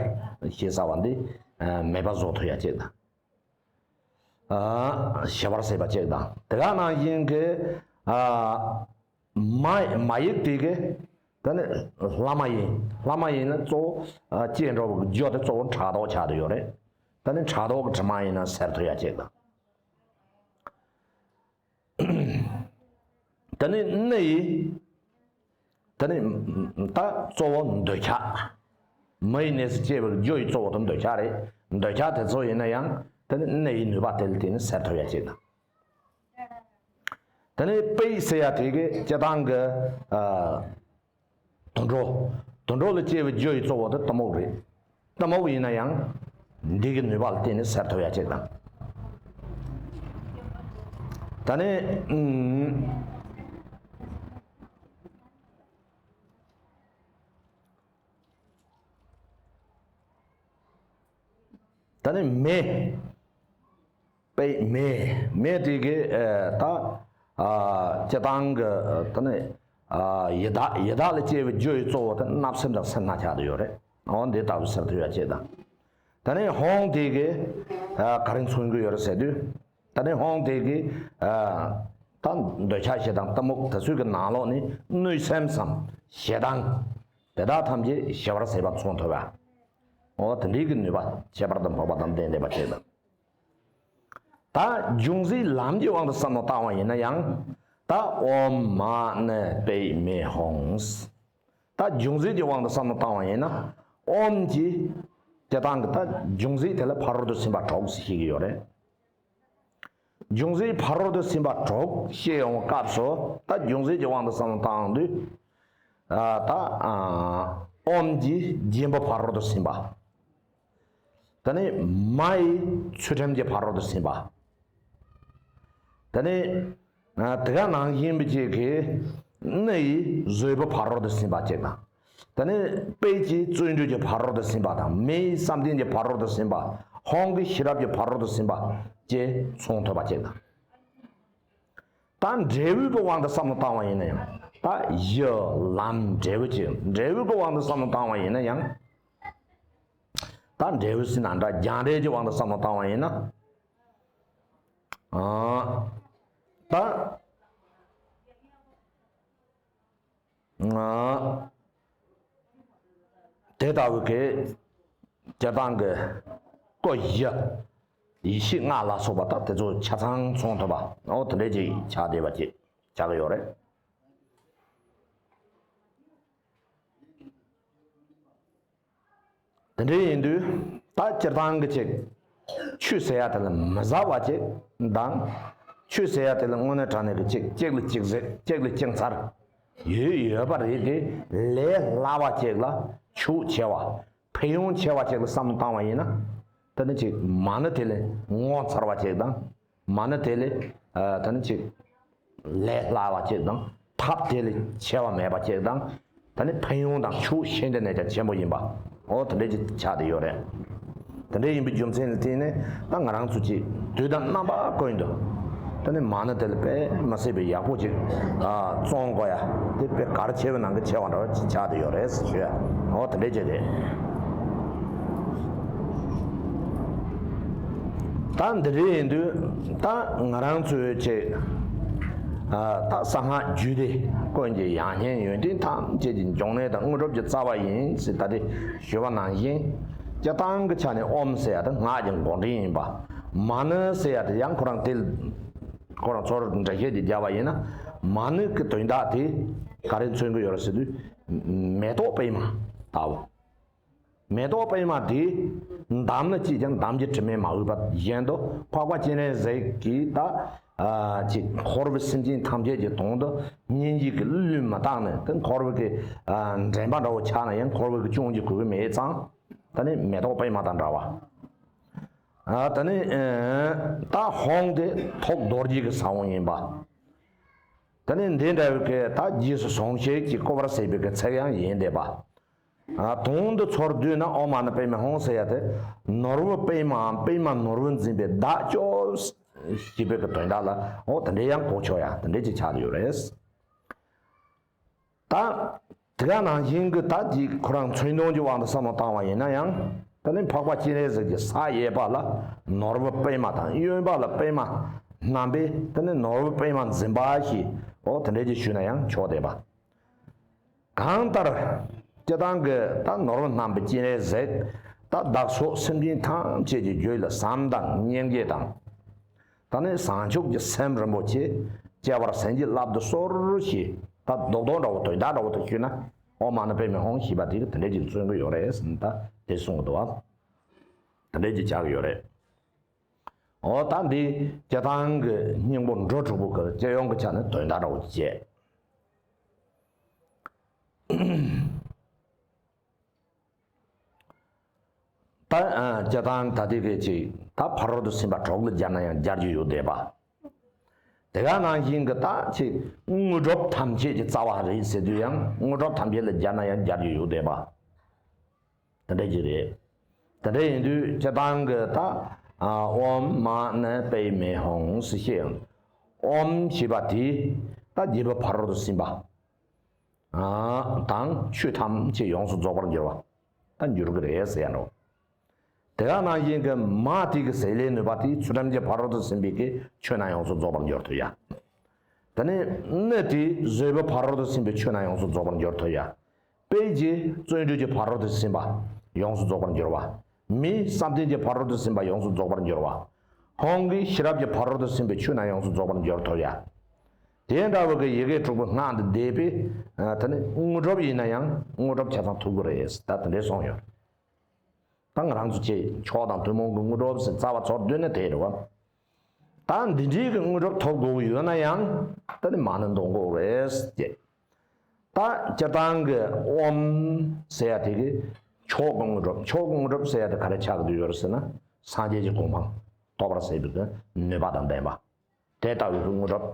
ཞེས་བྱ་བ་འདི། ཨ། མེད་པ་བཟོ་ཐུབ་ཡ་ཅིག་དང་། ཨ། ཞི་བར་བྱེད་པ་ཅིག་དང་། དེ་ག་ནང་བཞིན་གྱི། ཨ། མ། མ་ཡིག་དེ་གིས། ད་ནི་ལྷ་མ་ཡིན། ལྷ་མ་ཡིན་ན་གཙོ་བོ། ཨ། ལྕེ་འགྲོ་བའི་རྒྱུ་དེ་གཙོ་བོ་ཕྲག་དོག་ཆགས་བསྡད་ཡོད་རེད། ད་ནི་ཕྲག་དོག་གི་དྲི་མ་ཡིན་ན་སེལ་ཐུབ་ཡ་ཅིག་དང་། ད་ནི་ཎི་ཡིས། ད་ནི་ད་གཙོ་བོ་འདོད་ཆགས། མི་ཡི་གནས་སུ་སྐྱེ་བའི་རྒྱུ་ཡི་གཙོ་བོ་དེ་འདོད་ཆགས་རེད། འདོད་ཆགས་དེ་ཚོ་ཡིན་ན་ཡང་། ད་ནི་ཎི་ཡི་ནུས་པ་དེ་ལ་བརྟེན་ནས་སེལ་ཐུབ་ཡ་ཅིག་དང་། ད་ནི་པད་ཟེར་ཡ་དེ་གིས་སྤྱིར་བཏང་གི། ཨ། དུད་འགྲོ། དུད་འགྲོ་ལ་སྐྱེ་བའི་རྒྱུ་ཡི་གཙོ་བོ་དེ་གཏི་མུག་རེད། གཏི་མུག་ཡིན་ན་ཡང་། འདི་གི་ནུས་པ་ལ་བརྟེན་ནས་སེལ་ཐུབ་ཡ་ཅིག་དང་། ད་ནི། ཨུམ། ད་ནི་མེ། པད་མེ། མེ་དེ་གིས། ཨ། ད། ཨ། སྤྱིར་བཏང་གི། ད་ནི། ཨ། ཡི་དྭགས། ཡི་དྭགས་ལ་སྐྱེ་བའི་རྒྱུ་ཡི་གཙོ་བོ་དེ་བརྣབ་སེམས་དང་སེར་སྣ་ཆགས་བསྡད་ཡོད་རེད། འོ། འདི་ལྟ་བུ་སེལ་ཐུབ་ཡ་ཅིག་དང་། ད་ནི་ཧཱུྃ་དེ་གིས། ཨ། ག་རེ་མཚོན་གྱི་ཡོད་རེད་ཟེར་དུས། ད་ནི་ཧཱུྃ་དེ་གིས། ཨ། ད་འདོད་ཆགས་ཞེ་སྡང་གཏི་མུག་དེ་ཚོའི་གི་ནང་ལོགས་ནས་གནོད་སེམས་སམ་ཞེ་སྡང་དེ་དག་ཐམས་ཅད་ཞི་བར་བྱེད་པ་མཚོན་ཐུབ་པ། འོ། དེ་འདྲའི་གི་ནུས་པ་ཁྱད་པར་དུ་འཕགས་པ་དང་ལྡན་ལྡན་པ་ཅིག་དང་། ད་འབྱུང་རྩིས་ལམ་གྱི་དབང་དུ་བསམ་བློ་བཏང་བ་ཡིན་ན་ཡང་། ད་ཨོཾ་མ་ཎི་པདྨེ་ཧཱུྃ། ད་འབྱུང་རྩིས་ཀྱི་དབང་དུ་བསམ་བློ་བཏང་བ་ཡིན་ན། ཨོཾ་གྱི་སྤྱིར་བཏང་གི་ད་འབྱུང་རྩིས་དེ་ལ་ཕ་རོལ་ཏུ་ཕྱིན་པ་དྲུག་ཞེས་བཤད་ཀྱི་ཡོད་རེད། འབྱུང་རྩིས་ཕ་རོལ་ཏུ་ཕྱིན་པ་དྲུག་བཤད་ཡོང་བའི་སྐབས་སུ། ད་འབྱུང་རྩིས་ཀྱི་དབང་དུ་བསམ་བློ་བཏང་དུས། ཨ་ད་ཨ་ཨོཾ་གྱི་རྒྱན་པོ་ཕ་རོལ་ཏུ་ཕྱིན་པ། དེ་ནས་མ་ཡི་ཚུལ་ཁྲིམས་ཀྱི་ཕ་རོལ་ཏུ་ཕྱིན་པ། དེ་ནས་ཨ་དེ་ག་ནང་བཞིན་པ་ཅིག་གི་ཎི་ཡི་བཟོད་པའི་ཕ་རོལ་ཏུ་ཕྱིན་པ་ཅིག་དང་། དེ་ནས་པད་ཀྱི་བརྩོན་འགྲུས་ཀྱི་ཕ་རོལ་ཏུ་ཕྱིན་པ་དང་། མེ་ཡི་བསམ་གཏན་གྱི་ཕ་རོལ་ཏུ་ཕྱིན་པ། ཧཱུྃ་གི་ཤེས་རབ་ཀྱི་ཕ་རོལ་ཏུ་ཕྱིན་པ་བཅས་མཚུངས་ཐོབ་པ་ཅིག་དང་། ད་འབྲས་བུའི་གི་དབང་དུ་བསམ་བློ་བཏང་བ་ཡིན་ན་ཡང་། ད་གཞི་ལམ་འབྲས་བུ་ཅིག་འབྲས་བུའི་གི་དབང་དུ་བསམ་བློ་བཏང་བ་ཡིན་ན་ཡང་། ད་འབྲས་བུ་ཟེར་ན་འདྲ། རྒྱང་འབྲས་ཀྱི་དབང་དུ་བསམ་བློ་བཏང་བ་ཡིན་ན། ཨ་ད་ཨ་དེ་ལྟ་བུའི་གི་སྤྱིར་བཏང་གི་སྐུ་བཞི། ཡེ་ཤེས་ལྔ་ལ་སོགས་པ་ད་དེ་ཚོ་ཆ་ཚང་མཚུངས་ཐུབ་པ། འོ་དེ་འདྲས་ཅིག་ཆགས་བསྡད་པ་ཅིག་ཆགས་ཀྱི་ཡོད་རེད། དེ་འདྲ་ཡིན་དུས་ད་སྤྱིར་བཏང་གི་ཅིག་ཆོས་ཟེར་ཡ་དེ་ལ་མི་ཟ་བ་ཅིག་དང་། ཆོས་ཟེར་ཡ་དེ་ལ་དངོས་གནས་དྲང་གནས་ཀྱི་ཅིག་གཅིག་ལ་གཅིག་གཟིགས། གཅིག་ལ་གཅིག་མཚར་ཡོད་ཡོད་པ་རེད་དེ། ལས་སླ་བ་ཅིག་ལ་ཕྱོགས་ཆེ་བ། ཕན་ཡོན་ཆེ་བ་ཅིག་ལ་བསམ་བློ་བཏང་བ་ཡིན་ན། དེ་ནི་ཅིག་མ་ཎི་དེ་ལས་ངོ་མཚར་བ་ཅིག་དང་། མ་ཎི་དེ་ལས་ཨ་ད་ནི་ཅིག་ལས་སླ་བ་ཅིག་དང་། ཐབས་དེ་ལས་ཆེ་བ་མེད་པ་ཅིག་དང་། ད་ནི་ཕན་ཡོན་དང་ཕྱོགས་ཤིན་ཏུ་ནས་ཀྱང་ཆེན་པོ་ཡིན་པ། འོ་དེ་འདྲ་ཅིག་ཆགས་བསྡད་ཡོད་རེད། དེ་འདྲ་ཡིན་པའི་རྒྱུ་མཚན་ལ་བརྟེན་ནས་ད་ང་རང་ཚོ་ཅིག་དུས་དང་རྣམ་པ་ཀུན་ཏུ་ད་ནི་མ་ཎི་དེ་ལ་དཔེ་མི་སྲིད་པའི་ཡག་པོ་ཅིག་ཨ་བརྩོན་དགོས་ཡ། དེ་དཔེ་གལ་ཆེ་བའི་ནང་གི་ཆེ་བ་འདྲ་བ་ཅིག་ཆགས་བསྡད་ཡོད་རེད་ཟེར་ཞུ་ཡ། འོ་དེ་འདྲ་ཅིག་རེད། ད་འདི་རེད་ཡིན་དུས་ད་ང་རང་ཚོའི་ཆེད་ད་གསང་སྔགས་རྒྱུད་སྡེ་ཀུན་གྱི་ཡང་སྙིང་ཡོན་ཏན་ཐམས་ཅད་ཀྱི་འབྱུང་གནས་དང་དངོས་གྲུབ་ཀྱི་རྩ་བ་ཡིན་ཟེར་ད་དེ་ཞུ་བ་ནང་བཞིན། སྤྱིར་བཏང་གི་ཆ་ནས་ཨོཾ་ཟེར་ཡ་དེ་སྔགས་ཀྱི་འགོ་འདྲེན་ཡིན་པ། མ་ཎི་ཟེར་ཡ་དེ་ཡང་ཁོ་རང་དེ་ཁོ་རང་ཚོར་འགྲེལ་བཤད་དེ་བརྒྱབ་པ་ཡིན་ན། མ་ཎི་གི་དོན་དག་དེ་ག་རེ་མཚོན་གི་ཡོད་རེད་ཟེར་དུས། མེ་ཏོག་པད་མ་ལྟ་བུ། མེ་ཏོག་པད་མ་དེ་འདམ་ལ་སྐྱེས་ཀྱང་འདམ་གྱི་དྲི་མས་མ་གོས་པ་བཞིན་དུ། འཕགས་པ་སྤྱན་རས་གཟིགས་ཀྱིས་ད་ཨ་ཅིག་འཁོར་བའི་སེམས་ཅན་ཐམས་ཅད་ཀྱི་དོན་དུ་སྙིང་རྗེ་གི་བློས་མི་བཏང་ནས། དེ་འཁོར་བའི་གི་ཨ་འདྲེན་པ་འདྲ་བོ་ཆགས་ན་ཡང་འཁོར་བའི་གི་སྐྱོན་གྱིས་གོས་ཀྱི་མེད་ཙང་། ད་ནི་མེ་ཏོག་པད་མ་དང་འདྲ་བ། ཨ་ད་ནི་ཨ་ད་ཧཱུྃ་དེ་ཐུགས་རྡོ་རྗེ་གི་ས་བོན་ཡིན་པ། ད་ནི་འདི་འདྲ་བའི་གི་ད་རྗེས་སུ་བཟུང་བྱེད་ཀྱི་སྐུ་པར་ཟེར་བའི་གི་ཚིག་ཡང་ཡིན་བསྡད་པ། ཨ་དོན་དུ་ཚུར་བསྡུས་ན་ཨོཾ་མ་ཎི་པདྨེ་ཧཱུྃ་ཟེར་ཡ་དེ། ནོར་བུ་པད་མའམ་པད་མ་ནོར་བུ་འཛིན་པའི་བདག་ཅོ་ཞེས་པའི་གི་དོན་དག་ལ། འོ་དེ་འདྲའི་ཡང་གོ་ཆོག་ཡ་དེ་འདྲའི་ཅིག་ཆགས་ཡོད་རེད། ད་དེ་ག་ནང་བཞིན་གི་ད་ཅིག་ཁོ་རང་མཚོན་དོན་གྱི་དབང་དུ་བསམ་བློ་བཏང་བ་ཡིན་ན་ཡང་། ད་ནི་འཕགས་པ་སྤྱན་རས་གཟིགས་ཀྱི་ས་གཡས་པ་ལ་ནོར་བུ་པད་མ་དང་། གཡོན་པ་ལ་པད་མ་བསྣམས་པས། ད་ནི་ནོར་བུ་པད་མ་འཛིན་པ་ཞེས། འོ་དེ་འདྲ་ཅིག་ཞུས་ན་ཡང་ཆོག་བསྡད་པ། གང་ལྟར་སྤྱིར་བཏང་གི་ད་ནོར་བུ་བསྣམས་པའི་སྤྱན་རས་གཟིགས། ད་བདག་སོགས་སེམས་ཅན་ཐམས་ཅད་ཀྱི་རྒྱུད་ལ་བྱམས་དང་སྙིང་རྗེ་དང་། ད་ནི་བྱང་ཆུབ་ཀྱི་སེམས་རིན་པོ་ཆེ། སྐྱེ་བར་བྱིན་གྱིས་བརླབ་ཏུ་གསོལ་ཞེས། ད་རྡོག་རྡོག་འདྲ་བོ་དོན་དག་འདྲ་བོ་དུ་ཞུས་ན། ཨོཾ་མ་ཎི་པདྨེ་ཧཱུྃ་ཞེས་པ་དེ་གི་དེ་འདྲ་ཅིག་མཚོན་གྱི་ཡོད་རེད་ཟེར་ནས་ད་དེ་གསུང་གི་འདུག་བ། དེ་འདྲ་ཅིག་ཆགས་ཀྱི་ཡོད་རེད། འོ་ད་འདི་སྤྱིར་བཏང་གི་སྙིང་པོ་འགྲོ་དྲུག་པོ་གི་སྤྱི་ཡོངས་ཀྱི་ཆ་ནས་དོན་དག་འདྲ་བོ་ཅིག་བྱས། ད་ཨ་སྤྱིར་བཏང་ད་ལྟའི་སྐད་ཅིག་ད་ཕ་རོལ་ཏུ་ཕྱིན་པ་དྲུག་ལ་སྦྱར་ན་ཡང་སྦྱར་རྒྱུ་ཡོད་བསྡད་པ། དེ་ག་ནང་བཞིན་གྱི་ད་ཅིག་དངོས་གྲུབ་ཐམས་ཅད་ཀྱི་རྩ་བ་རེད་ཟེར་དུས་ཡང་དངོས་གྲུབ་ཐམས་ཅད་ལ་སྦྱར་ན་ཡང་སྦྱར་རྒྱུ་ཡོད་བསྡད་པ། དེ་འདྲ་ཅིག་རེད། དེ་འདྲ་ཡིན་དུས་སྤྱིར་བཏང་གི་ད་ཨ་ཨོཾ་མ་ཎི་པདྨེ་ཧཱུྃ་ཟེར་བཤད་ཡང་། ཨོཾ་ཞེས་པ་དེ་ད་རྒྱལ་པོ་ཕ་རོལ་ཏུ་ཕྱིན་པ། ཨ་དང་ཆོས་ཐམས་ཅད་ཡོངས་སུ་རྫོགས་པར་འགྱུར་བ། ད་འགྱུར་གི་རེད་ཟེར་ཡ་འགྲོ། དེ་ག་ནང་བཞིན་གྱི་མ་དེ་གི་ཟེར་ལས་ནུས་པ་དེ་ཚུལ་ཁྲིམས་ཀྱི་ཕ་རོལ་ཏུ་ཕྱིན་པའི་གི་ཆོས་རྣམས་ཡོངས་སུ་རྫོགས་པར་འགྱུར་ཐུབ་ཡ། དེ་ནས་ཎི་དེ་བཟོད་པའི་ཕ་རོལ་ཏུ་ཕྱིན་པའི་ཆོས་རྣམས་ཡོངས་སུ་རྫོགས་པར་འགྱུར་ཐུབ་ཡ། པད་ཀྱི་བརྩོན་འགྲུས་ཀྱི་ཕ་རོལ་ཏུ་ཕྱིན་པ་ཡོངས་སུ་རྫོགས་པར་འགྱུར་བ། མེའི་བསམ་གཏན་གྱི་ཕ་རོལ་ཏུ་ཕྱིན་པ་ཡོངས་སུ་རྫོགས་པར་འགྱུར་བ། ཁོང་གིས་ཤེས་རབ་ཀྱི་ཕ་རོལ་ཏུ་ཕྱིན་པའི་ཆོས་རྣམས་ཡོངས་སུ་རྫོགས་པར་འབྱོར་ཐུབ་ཡ། དེ་འདྲ་བོ་གི་ཡི་གེ་དྲུག་པོ་སྔགས་འདི་བཟླས་པས། ད་ནི་དངོས་གྲུབ་ཡིན་ན་ཡང་དངོས་གྲུབ་ཆ་ཚང་ཐོབ་ཀྱི་རེད། ད་དེ་འདྲས་གསུངས་ཡོད། ད་ང་རང་ཚོ་ཆེ་མཆོག་དང་ཐུན་མོང་གི་དངོས་གྲུབ་ཟེར་རྩ་བ་ཚོར་འདོད་ན་དེ་རེད་བ། ད་འདི་འདྲའི་གི་དངོས་གྲུབ་ཐོབ་དགོས་ཀྱི་ཡོད་ན་ཡང་ད་ནི་མ་ཎི་འདོན་དགོས་རེད་ཅེས། ད་སྤྱིར་བཏང་གི་ཨོཾ་ཟེར་ཡ་དེ་གི་མཆོག་གི་དངོས་གྲུབ། མཆོག་གི་དངོས་གྲུབ་ཟེར་ཡ་དེ་ག་རེ་ཆགས་ཀྱི་ཡོད་རེད་ཟེར་ན། སངས་རྒྱས་ཀྱི་གོ་འཕང་ཐོབ་པར་བྱེད་པའི་གི་ནུས་པ་དང་ལྡན་པ། དེ་ལྟ་བུའི་གི་དངོས་གྲུབ་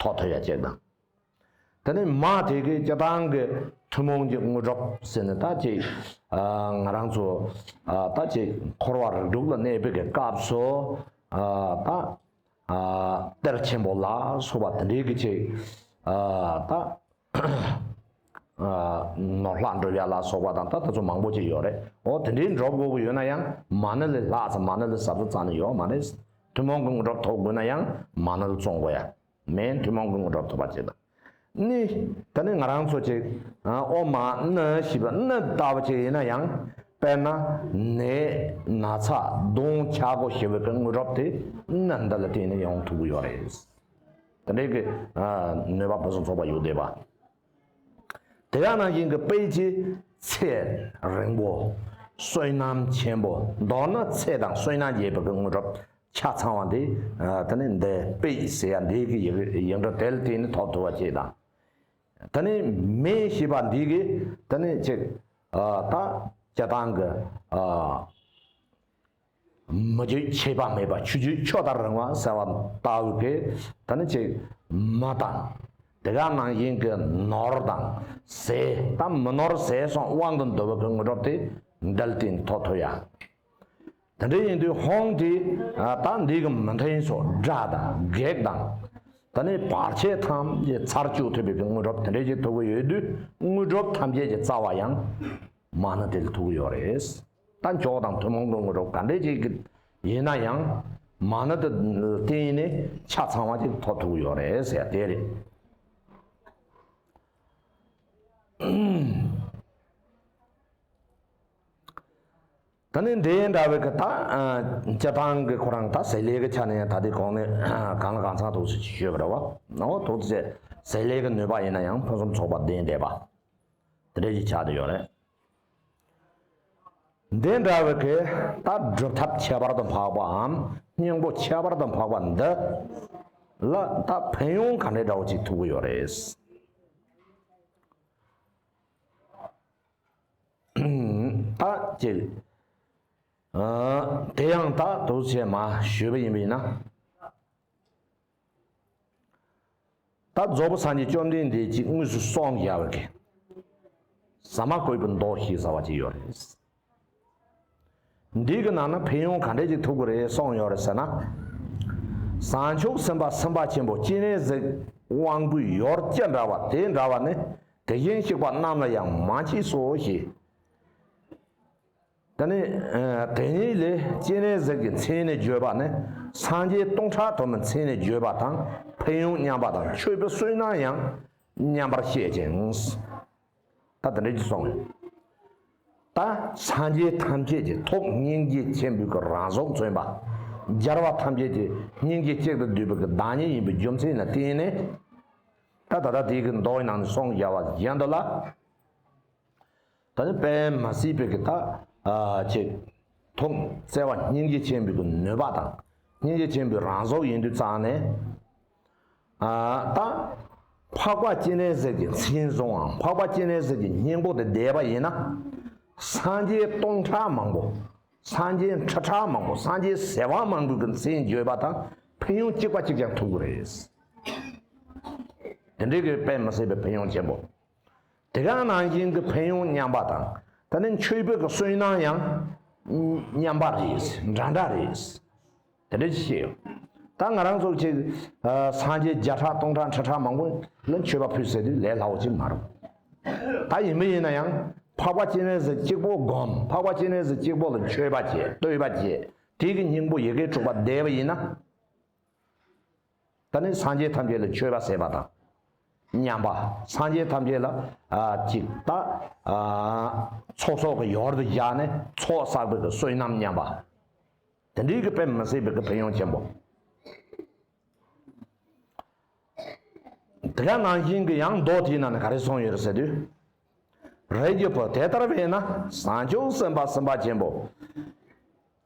ཐོབ་ཐུབ་ཡ་ཅིག་དང་། དེ་ནས་མ་དེ་གི་སྤྱིར་བཏང་གི་ཐུན་མོང་གི་དངོས་གྲུབ་ཟེར་ནས་ད་ཅིག་ང་རང་ཚོ་ད་ཅིག་འཁོར་བ་རིགས་དྲུག་ལ་གནས་པའི་གི་སྐབས་སུ་ད། གཏེར་ཆེན་པོ་ལ་སོགས་པ་དེ་འདྲའི་གི་ཅིག་ད་ནོར་ལྷག་འགྲུབ་ཡ་ལ་སོགས་པ་དང་ད་དེ་ཚོ་མང་པོ་ཅིག་ཡོད་རེད། འོ་དེ་འདྲའི་འགྲུབ་དགོས་ཀྱི་ཡོད་ན་ཡང་མ་ཎི་ལས་ལྷག་ཙམ་མ་ཎི་ལས་ཟབ་ཙམ་རྩ་ནས་ཡོད་མ་རེད། ཐུན་མོང་གི་དངོས་གྲུབ་ཐོབ་དགོས་ན་ཡང་མ་ཎི་ལ་བརྩོན་དགོས་ཡ། མེན་ཐུན་མོང་གི་དངོས་གྲུབ་ཐོབ་པ་ཅིག་དང་། ནི། ད་ནི་ང་རང་ཚོ་ཅིག་ཨོཾ་མ་ཎི་ཞེས་པ་ཎི་ལྟ་བུ་ཅིག་ཡིན་ན་ཡང་། དཔེར་ན་ནད་ན་ཚ་གདོན་ཆག་སྒོ་ཞེས་པའི་གི་དངོས་གྲུབ་དེ་ཎི་འདི་ལ་བརྟེན་ནས་ཡོང་ཐུབ་ཀྱི་ཡོད་རེད། དེ་འདྲའི་གི་ནུས་པ་ཕུན་སུམ་ཚོགས་པ་ཡོད་བསྡད་པ། དེ་ག་ནང་བཞིན་གྱི་དཔེ་ཅིག་ཚེ་རིང་པོ། བསོད་ནམས་ཆེན་པོ། མདོར་ན་ཚེ་དང་བསོད་ནམས་རྒྱས་པའི་གི་དངོས་གྲུབ་ཆ་ཚང་བ་འདི། ད་ནི་འདི་དཔེ་ཟེར་ཡ་འདི་གི་ཡི་གེ་ཡིག་འབྲུ་དེ་ལ་བརྟེན་ནས་ཐོབ་ཐུབ་པ་ཅིག་དང་། ད་ནི་མེ་ཞེས་པ་འདི་གི་ད་ནི་ཅིག་ད་སྤྱིར་བཏང་གི་མི་བརྗོད་ཆད་པ་མེད་པ། ཆུ་བརྗོད་ཆུ་ལྟར་རིང་བ་ཟེར་བ་ལྟ་བུ་གི་ད་ནི་ཅིག་མེ་དང་། དེ་ག་ནང་བཞིན་གྱི་ནོར་དང་ཟས། ད་མི་ནོར་ཟས་གསུམ་དབང་དུ་འདུ་བའི་གི་དངོས་གྲུབ་དེ་འདི་ལ་བརྟེན་ཐོབ་ཐུབ་ཡ། དེ་འདྲ་ཡིན་དུས་ཧོང་དེ་ད་འདི་གི་མི་མཐུན་སོགས་དགྲ་དང་བགེགས་དང་། ད་ནི་བར་ཆད་ཐམས་ཅད་ཚར་བཅུག་ཐུབ་པའི་གི་དངོས་གྲུབ་དེ་འདྲ་ཞིག་ཐོབ་ཀྱི་ཡོད་དུས་དངོས་གྲུབ་ཐམས་ཅད་ཀྱི་རྩ་བ་ཡང་མ་ཎི་དེ་ལ་ཐུག་གི་ཡོད་རེད། ད་མཆོག་དང་ཐུན་མོང་གི་དངོས་གྲུབ་ག་འདྲ་ཞིག་ཡིན་ན་ཡང་མ་ཎི་དེ་བརྟེན་ནས་ཆ་ཚང་བ་ཅིག་ཐོབ་ཐུབ་ཀྱི་ཡོད་རེད་ཟེར་ཡ་དེ་རེད། ད་ནི་འདི་འདྲ་བའི་གི་ད་སྤྱིར་བཏང་གི་ཁོ་རང་ད་ཟས་ལས་ཀྱི་ཆ་ནས་ད་ལྟའི་གོང་ནས་གང་ལ་གང་འཚམ་ཐུགས་སུ་ཅིག་ཞུས་པ་རེད་བ། ཨོ་ཐུགས་རྗེ་ཆེ། ཟས་ལས་ཀྱི་ནུས་པ་ཡིན་ན་ཡང་ཕུན་སུམ་ཚོགས་པ་ལྡན་བསྡད་པ་དེ་འདྲ་ཞིག་ཆགས་བསྡད་ཡོད་རེད། འདི་འདྲ་བའི་གི་ད་སྒྲུབ་ཐབས་ཁྱད་པར་དུ་འཕགས་པའམ་སྙིང་པོ་ཁྱད་པར་དུ་འཕགས་པ་འདི་ལ་ད་ཕན་ཡོན་ག་འདྲའི་འདྲ་བོ་ཅིག་ཐུག་གི་ཡོད་རེད། ད་ཅིག་ཨ། དེ་ཡང་ད་དུ་ཆེ་མ་ཞུས་པ་ཡིན་པས་ན། ད་རྫོགས་པའི་སངས་རྒྱས་བཅོམ་ལྡན་འདས་ཀྱིས་དངོས་སུ་གསུངས་བཞག་པའི་གི། ཟ་མ་བཀོད་པའི་མདོ་ཞེས་བྱ་བ་ཅིག་ཡོད་རེད། འདི་གི་ནང་ན་ཕན་ཡོན་ག་འདྲས་ཅིག་ཐུག་གི་རེད་གསུངས་ཡོད་རེད་ཟེར་ན། བྱང་ཆུབ་སེམས་དཔའ་སེམས་དཔའ་ཆེན་པོ་སྤྱན་རས་གཟིགས་དབང་པོའི་ཡུལ་ཅི་འདྲ་བ་དེ་འདྲ་བ་ནི་དེ་བཞིན་གཤེགས་པ་རྣམས་ལ་ཡང་མ་མཆིས་སོ་ཞེས། ད་ནི་དེ་ཉིད་ལས་སྤྱན་རས་གཟིགས་ཀྱི་མཚན་ནས་བརྗོད་པ་ནི་སངས་རྒྱས་སྟོང་ཕྲག་དུ་མའི་མཚན་ནས་བརྗོད་པ་དང་ཕན་ཡོན་མཉམ་པ་དང་མཆོད་པའི་བསོད་ནམས་ཡང་མཉམ་པར་བཤད་ཅིང་། ད་དེ་འདྲ་ཅིག་གསུངས་ཡོད། ད་སངས་རྒྱས་ཐམས་ཅད་ཀྱི་ཐོག་སྙིང་རྗེ་ཆེན་པོའི་གི་རང་གཟུགས་མཚོན་པ། རྒྱལ་བ་ཐམས་ཅད་ཀྱི་སྙིང་རྗེ་གཅིག་ཏུ་བསྡུས་པའི་གི་བདག་ཉིད་ཡིན་པའི་རྒྱུ་མཚན་ལ་བརྟེན་ནས། ད་ད་ལྟ་དེའི་གི་མདོའི་ནང་ནས་གསུངས་བཞག་པ་བཞིན་དུ་ལ། ད་ནི་དཔེ་མ་སྲིད་པའི་གི་ད་ཨ་ཅིག་ཐོག་བརྩེ་བ་སྙིང་རྗེ་ཆེན་པོའི་གི་ནུས་པ་དང་སྙིང་རྗེ་ཆེན་པོའི་རང་གཟུགས་ཡིན་དུས་ཙང་ནས། ཨ་ད་འཕགས་པ་སྤྱན་རས་གཟིགས་ཀྱི་མཚན་བཟུང་བའམ་འཕགས་པ་སྤྱན་རས་གཟིགས་ཀྱི་སྙིང་པོ་དེ་བཟླས་པ་ཡིན་ན། སངས་རྒྱས་སྟོང་ཕྲག་མང་པོ། སངས་རྒྱས་ཁྲི་ཕྲག་མང་པོ། སངས་རྒྱས་ཟེར་བ་མང་པོའི་གི་མཚན་བརྗོད་པ་དང་ཕན་ཡོན་གཅིག་པ་གཅིག་ཀྱང་ཐོབ་ཀྱི་རེད། དེ་འདྲའི་གི་དཔེ་མི་སྲིད་པའི་ཕན་ཡོན་ཆེན་པོ། དེ་ག་ནང་བཞིན་གྱི་ཕན་ཡོན་མཉམ་པ་དང་། ད་ནི་མཆོད་པའི་གི་བསོད་ནམས་ཡང་མཉམ་པ་རེད། འདྲ་འདྲ་རེད། དེ་འདྲ་ཞིག་བཤད་ཡོད། ད་ང་རང་ཚོ་ཅིག་ཨ་སངས་རྒྱས་བརྒྱ་ཕྲག་སྟོང་ཕྲག་ཁྲི་ཕྲག་མང་པོ་ལ་མཆོད་པ་ཕུལ་ཟེར་དུས་ལས་སླ་བོ་ཅིག་མ་རེད། ད་ཡིན་པ་ཡིན་ན་ཡང་འཕགས་པ་སྤྱན་རས་གཟིགས་གཅིག་པོ་སྒོམ། འཕགས་པ་སྤྱན་རས་གཟིགས་གཅིག་པོ་ལ་མཆོད་པ་བྱེད། བསྟོད་པ་བྱེད། དེ་གི་སྙིང་པོ་ཡི་གེ་དྲུག་པ་བཟླས་པ་ཡིན་ན། ད་ནི་སངས་རྒྱས་ཐམས་ཅད་ལ་མཆོད་པ་ཟེར་བ་དང་མཉམ་པ། སངས་རྒྱས་ཐམས་ཅད་ལ་ཨ་ཅིག་ད་ཨ་ཚོགས་གསོག་གི་ཡུལ་དུ་བཞག་ནས་ཚོགས་བསགས་པའི་གི་བསོད་ནམས་མཉམ་པ། དེ་འདྲའི་གི་དཔེ་མི་སྲིད་པའི་གི་ཕན་ཡོན་ཆེན་པོ། དེ་ག་ནང་བཞིན་གྱི་ཡང་མདོ་དེའི་ནང་ནས་ག་རེ་གསུངས་ཡོད་རེད་ཟེར་དུས། རིགས་ཀྱི་བུ་དེ་ལྟར་བས་ན་བྱང་ཆུབ་སེམས་དཔའ་སེམས་དཔའ་ཆེན་པོ་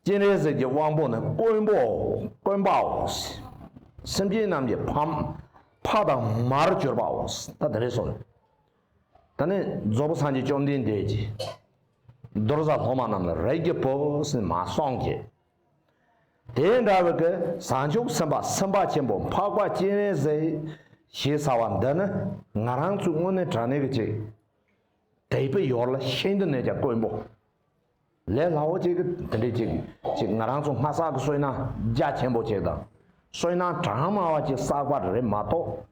སྤྱན་རས་གཟིགས་ཀྱི་དབང་པོ་ནི་དཀོན་པོའོ། དཀོན་པའོ། སེམས་ཅན་རྣམས་ཀྱི་ཕ་ཕ་དང་མར་གྱུར་པའོ། ད་དེ་རེད་སོང་། ད་ནི་རྫོགས་པ་སངས་རྒྱས་བཅོམ་ལྡན་འདས་ཀྱིས་མདོ་རྩ་སློབ་མ་རྣམས་ལ་རིགས་ཀྱི་བུ་ཟེར་མ་གསུངས་ཀྱི། དེ་འདྲ་བའི་གི་བྱང་ཆུབ་སེམས་དཔའ་སེམས་དཔའ་ཆེན་པོ་འཕགས་པ་སྤྱན་རས་གཟིགས་ཞེས་བྱ་བ་འདི་ནི་ང་རང་ཚོའི་དངོས་གནས་དྲང་གནས་ཀྱི་ཅིག་དད་པའི་ཡུལ་ལ་ཤིན་ཏུ་ནས་ཀྱང་དཀོན་པོ། ལས་སླ་བོ་ཅིག་གི་དེ་འདྲའི་ཅིག་ཅིག་ང་རང་ཚོ་སྔ་བསགས་ཀྱི་བསོད་ནམས་རྒྱ་ཆེན་པོ་ཅིག་དང་། བསོད་ནམས་གྲངས་མང་བ་ཅིག་བསགས་པ་རེད་མ་གཏོགས།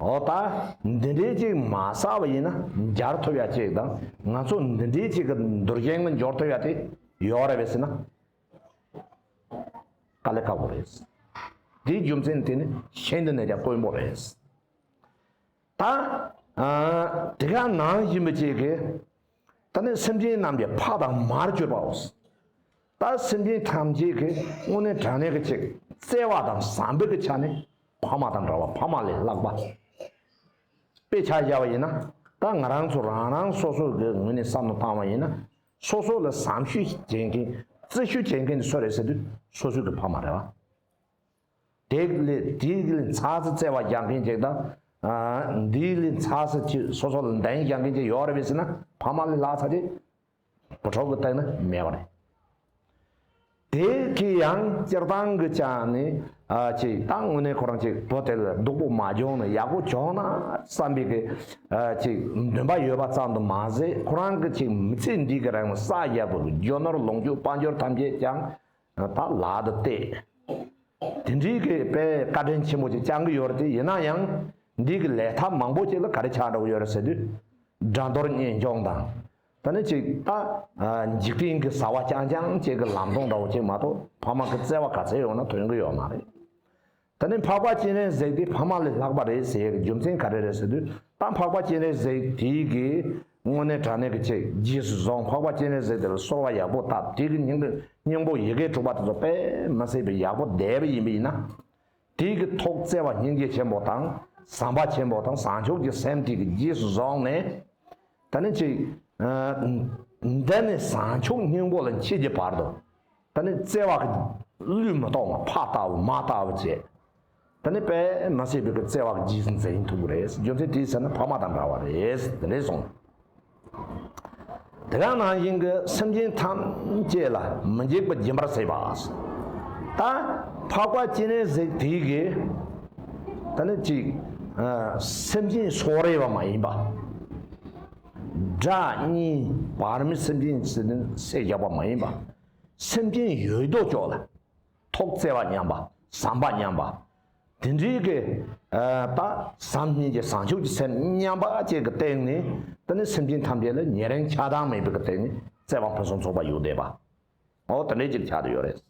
འོ་ད་འདི་འདྲའི་ཅིག་མ་བསགས་པ་ཡིན་ན་འབྱར་ཐུབ་ཡ་ཅིག་དང་ང་ཚོ་འདི་འདྲའི་ཅིག་གི་འདུལ་ཞིང་ལ་འབྱོར་ཐུབ་ཡ་དེ་ཡོད་རེད་པས་ཟེར་ན། དཀའ་ལས་ཁག་པོ་རེད། དེའི་རྒྱུ་མཚན་དེ་ནི་ཤིན་ཏུ་ནས་ཀྱང་དཀོན་པོ་རེད། ད་ཨ་དེ་ག་ནང་བཞིན་པ་ཅིག་གིས་ད་ནི་སེམས་ཅན་རྣམས་ཀྱི་ཕ་དང་མར་གྱུར་པའོ། ད་སེམས་ཅན་ཐམས་ཅད་ཀྱི་དངོས་གནས་དྲང་གནས་ཀྱི་ཅིག་བརྩེ་བ་དང་བསམ་པའི་གི་ཆ་ནས་ཕ་མ་དང་འདྲ་བ། ཕ་མ་ལས་ལྷག་པ། དཔེ་ཆ་བཞག་པ་ཡིན་ན་ད་ང་རང་ཚོ་རང་རང་སོ་སོ་གི་ངོས་ནས་བསམ་བློ་བཏང་བ་ཡིན་ན། སོ་སོ་ལ་བསམ་ཤེས་བྱེད་མཁན། བརྩི་ཤེས་བྱེད་མཁན་དེ་སུ་རེད་ཟེར་དུས་སོ་སོ་གི་ཕ་མ་རེད་བ། དེ་ལས་དེ་ལས་ཚ་ས་བརྩེ་བ་རྒྱག་མཁན་ཅིག་དང་། འདི་ལས་ཚ་ས་ཅིག་སོ་སོ་ལ་འདང་རྒྱག་མཁན་ཅིག་ཡོད་རེད་པས་ཟེར་ན་ཕ་མ་ལས་ལྷག་ས་ཅིག་བུ་ཕྲུག་གི་སྟེང་ན་མེད་པ་རེད། དེ་གི་ཡང་སྤྱིར་བཏང་གི་ཆ་ནས་ཨ་ཅིག་ད་དངོས་གནས་ཁོ་རང་ཅིག་བུ་དེ་ལ་སྡུག་པོ་མ་བྱུང་ན་ཡག་པོ་བྱུང་ན་བསམ་པའི་གི་ཨ་ཅིག་འདུན་པ་ཡོད་པ་ཙམ་དུ་མ་ཟད། ཁོ་རང་གི་ཅིག་མི་ཚེ་འདི་གི་རིང་ལ་བསགས་ཡག་པོ་གི་རྒྱུ་ནོར་ལོངས་སྤྱོད་དཔལ་འབྱོར་ཐམས་ཅད་ཀྱང་ད་ལག་ཏུ་གཏད། དེ་འདྲའི་གི་དཔེ་བཀའ་དྲིན་ཆེན་པོ་ཅིག་བསྐྱང་གི་ཡོད་རེད་དེ། ཡིན་ན་ཡང་འདི་གི་ལས་ཐབས་མང་པོ་ཅིག་ལ་ག་རེ་ཆགས་འགྲོ་གི་ཡོད་རེད་ཟེར་དུས། དགྲ་འདོར་གཉེན་སྐྱོང་དང་། ད་ནི་ཅིག་ད་འཇིག་རྟེན་གྱི་བྱ་བ་རྐྱང་རྐྱང་ཅིག་གི་ལམ་སྟོན་འདྲ་བོ་ཅིག་མ་གཏོགས་ཕ་མ་གི་བརྩེ་བ་ག་ཚད་ཡོད་ན་ཐོན་གི་ཡོད་མ་རེད། ད་ནི་འཕགས་པ་སྤྱན་རས་གཟིགས་དེ་ཕ་མ་ལས་ལྷག་པ་རེད་ཟེར་ཡག་གི་རྒྱུ་མཚན་ག་རེ་རེད་ཟེར་དུས། ད་འཕགས་པ་སྤྱན་རས་གཟིགས་དེའི་གི་དངོས་གནས་དྲང་གནས་ཀྱི་ཅིག་རྗེས་སུ་བཟུང་། འཕགས་པ་སྤྱན་རས་གཟིགས་དེ་ལ་གསོལ་བ་ཡག་པོ་བཏབ། དེ་གི་སྙིང་གི་སྙིང་པོ་ཡི་གེ་དྲུག་པ་དེ་ཚོ་དཔེ་མི་སྲིད་པའི་ཡག་པོ་བཟླས་པ་ཡིན་པ་ཡིན་ན། དེ་གི་ཐོག་བརྩེ་བ་སྙིང་རྗེ་ཆེན་པོ་དང་བསམ་པ་ཆེན་པོ་དང་བྱང་ཆུབ་ཀྱི་སེམས་དེ་གི་རྗེས་སུ་བཟུང་ནས། ད་ནི་ཅིག་འདི་ནས་བྱང་ཆུབ་སྙིང་པོ་ལ་མཆིས་ཀྱི་བར་དུ། ད་ནི་བརྩེ་བ་གི་བློས་མི་རྟོགས་པ་ཕ་ལྟ་བུ་མ་ལྟ་བུ་བྱས། ད་ནི་དཔེ་མི་སྲིད་པའི་གི་བརྩེ་བ་གི་རྗེས་སུ་འཛིན་ཐུབ་ཀྱི་རེད། རྒྱུ་མཚན་དེའི་ཟེར་ན་ཕ་མ་དང་འདྲ་བ་རེད། དེ་འདྲས་སོང་། དེ་ག་ནང་བཞིན་གྱི་སེམས་ཅན་ཐམས་ཅད་ལ་མི་འཇིགས་པ་སྦྱིན་པར་བྱེད་པ། ད་འཕགས་པ་སྤྱན་རས་གཟིགས་དེ་གིས་ད་ནི་ཅིག་སེམས་ཅན་སོག་རལ་བ་མ་ཡིན་པ། དགྲ་གཉེན་བར་མའི་སེམས་ཅན་ཟེར་ནས་བསད་བཞག་པ་མ་ཡིན་པ། སེམས་ཅན་ཡོད་དོ་ཅོག་ལ། ཐོག་བརྩེ་བ་མཉམ་པ། བསམ་པ་མཉམ་པ། དེ་འདྲའི་གི་ད་བསམ་སྙིང་རྗེ་བྱང་ཆུབ་ཀྱི་སེམས་མཉམ་པ་བཅས་ཀྱི་སྟེང་ནས། ད་ནི་སེམས་ཅན་ཐམས་ཅད་ལ་ཉེ་རིང་ཆགས་སྡང་མེད་པའི་གི་སྟེང་ནས་བརྩེ་བ་ཕུན་སུམ་ཚོགས་པ་ཡོད་བསྡད་པ། འོ་དེ་འདྲའི་ཅིག་ཆགས་བསྡད་ཡོད་རེད།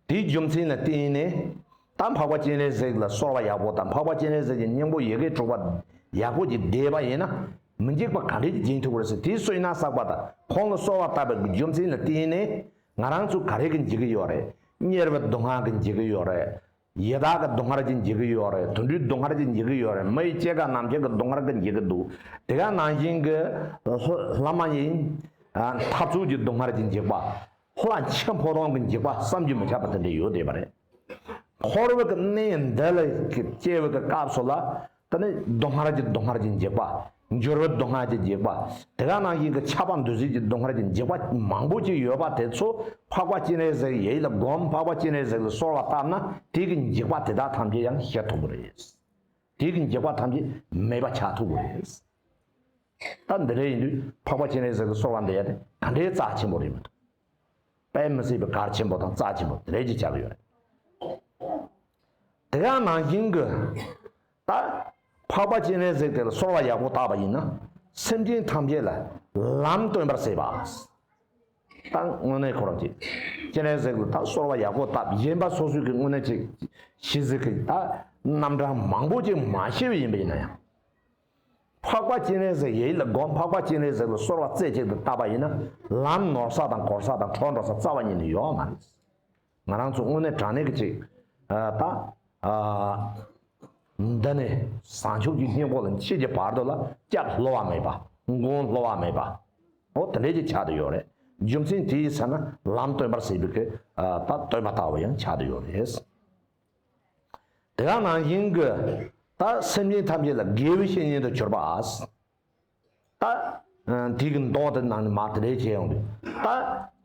དེའི་རྒྱུ་མཚན་ལ་བརྟེན་ནས། ད་འཕགས་པ་སྤྱན་རས་གཟིགས་ལ་གསོལ་བ་ཡག་པོ་དང་། འཕགས་པ་སྤྱན་རས་གཟིགས་ཀྱི་སྙིང་པོ་ཡི་གེ་དྲུག་པ་ཡག་པོ་ཅིག་བཟླས་པ་ཡིན་ན། མི་འཇིགས་པ་ག་འདྲས་ཅིག་སྦྱིན་ཐུབ་ཀྱི་རེད་ཟེར། དེའི་བསོད་ནམས་བསགས་པ་དང་ཁོང་ལ་གསོལ་བ་བཏབ་པའི་རྒྱུ་མཚན་ལ་བརྟེན་ནས། ང་རང་ཚོ་ག་རེ་གི་འཇིགས་ཀྱི་ཡོད་རེད། དམྱལ་བའི་སྡུག་བསྔལ་གི་འཇིགས་ཀྱི་ཡོད་རེད། ཡི་དྭགས་ཀྱི་སྡུག་བསྔལ་གྱི་འཇིགས་ཀྱི་ཡོད་རེད། དུད་འགྲོའི་སྡུག་བསྔལ་གྱི་འཇིགས་ཀྱི་ཡོད་རེད། མི་ཡི་སྐྱེ་རྒ་ན་འཆི་གི་སྡུག་བསྔལ་གྱི་འཇིགས་ཀྱི་འདུག་དེ་ག་ནང་བཞིན་གྱི་ལྷ་མ་ཡིན་འཐབ་རྩོད་ཀྱི་སྡུག་བསྔལ་གྱི་འཇིགས་པ། ལྷ་འཆི་འཕོ་ལོང་གི་འཇིགས་པ་བསམ་གྱིས་མི་ཁྱབ་པ་དེ་འདྲ་ཡོད་བསྡད་པ་རེད། འཁོར་བའི་གི་གནས་འདི་ལ་སྐྱེ་བའི་གི་སྐབས་སུ་ལ། ད་ནི་སྡུག་བསྔལ་གྱི་སྡུག་བསྔལ་གྱི་འཇིགས་པ། འགྱུར་བའི་སྡུག་བསྔལ་གྱི་འཇིགས་པ། དེ་ག་ནང་བཞིན་གྱི་ཆགས་པ་འདུ་བྱེད་ཀྱི་སྡུག་བསྔལ་གྱི་འཇིགས་པ་མང་པོ་ཅིག་ཡོད་པ་དེ་ཚོ་འཕགས་པ་སྤྱན་རས་གཟིགས་ཡིད་ལ་བསྒོམ། འཕགས་པ་སྤྱན་རས་གཟིགས་ལ་གསོལ་བ་བཏབ་ན་དེ་གི་འཇིགས་པ་དེ་དག་ཐམས་ཅད་ཡང་ཞི་ཐུབ་ཀྱི་རེད། དེ་གི་འཇིགས་པ་ཐམས་ཅད་མེད་པ་ཆགས་ཐུབ་ཀྱི་རེད། ད་འདི་འདྲ་ཡིན་དུས་འཕགས་པ་སྤྱན་རས་གཟིགས་ལ་གསོལ་བ་འདེབས་ཡ་དེ་ག་འདྲའི་རྩ་ཆེན་པོ་རེད་མི་འདུག་དཔེ་མི་སྲིད་པའི་གལ་ཆེན་པོ་དང་རྩ་ཆེན་པོ་དེ་འདྲ་ཅིག་ཆགས་ཀྱི་ཡོད་རེད། དེ་ག་ནང་བཞིན་གྱི་ད་འཕགས་པ་སྤྱན་རས་གཟིགས་དེ་ལ་གསོལ་བ་ཡག་པོ་བཏབ་པ་ཡིན་ན། སེམས་ཅན་ཐམས་ཅད་ལ་ལམ་སྟོན་པར་བྱེད་པ། ད་དངོས་གནས་ཁོ་རང་ཅིག་སྤྱན་རས་གཟིགས་ལ་ད་གསོལ་བ་ཡག་པོ་བཏབ། གཞན་པ་སོ་སོའི་གི་དངོས་གནས་ཅིག་ཤེས་ཟིན་གི་ད་རྣམ་གྲངས་མང་པོ་ཅིག་མ་ཤེས་པ་ཡིན་པ་ཡིན་ན་ཡང་། འཕགས་པ་སྤྱན་རས་གཟིགས་ཡིད་ལ་སྒོམ། འཕགས་པ་སྤྱན་རས་གཟིགས་ལ་གསོལ་བ་རྩེ་གཅིག་ཏུ་བཏབ་པ་ཡིན་ན། ལམ་ནོར་ས་དང་གོར་ས་དང་འཕྲོ་འགྲོ་ས་རྩ་བ་ཉིད་ནས་ཡོད་མ་རེད། ང་རང་ཚོ་དངོས་གནས་དྲང་གནས་ཀྱི་ཅིག་ད། འདི་ནས་བྱང་ཆུབ་ཀྱི་སྙིང་པོ་ལ་མཆིས་ཀྱི་བར་དུ་ལ་སྐྱབས་བསླུ་བ་མེད་པ། མགོན་བསླུ་བ་མེད་པ། འོ་དེ་འདྲས་ཀྱི་ཆགས་བསྡད་ཡོད་རེད། རྒྱུ་མཚན་དེའི་ས་ན་ལམ་སྟོན་པར་ཟེར་བའི་གི་ད་སྟོན་པ་ལྟ་བུ་ཡང་ཆགས་བསྡད་ཡོད་རེད། དེ་ག་ནང་བཞིན་གྱི་ད་སེམས་ཅན་ཐམས་ཅད་ལ་དགེ་བའི་བཤེས་གཉེན་དུ་གྱུར་པ། ད་དེ་གི་མདོ་དེ་ནང་ནས་མར་དེ་འདྲས་བྱས་ཡོང་དུས། ད་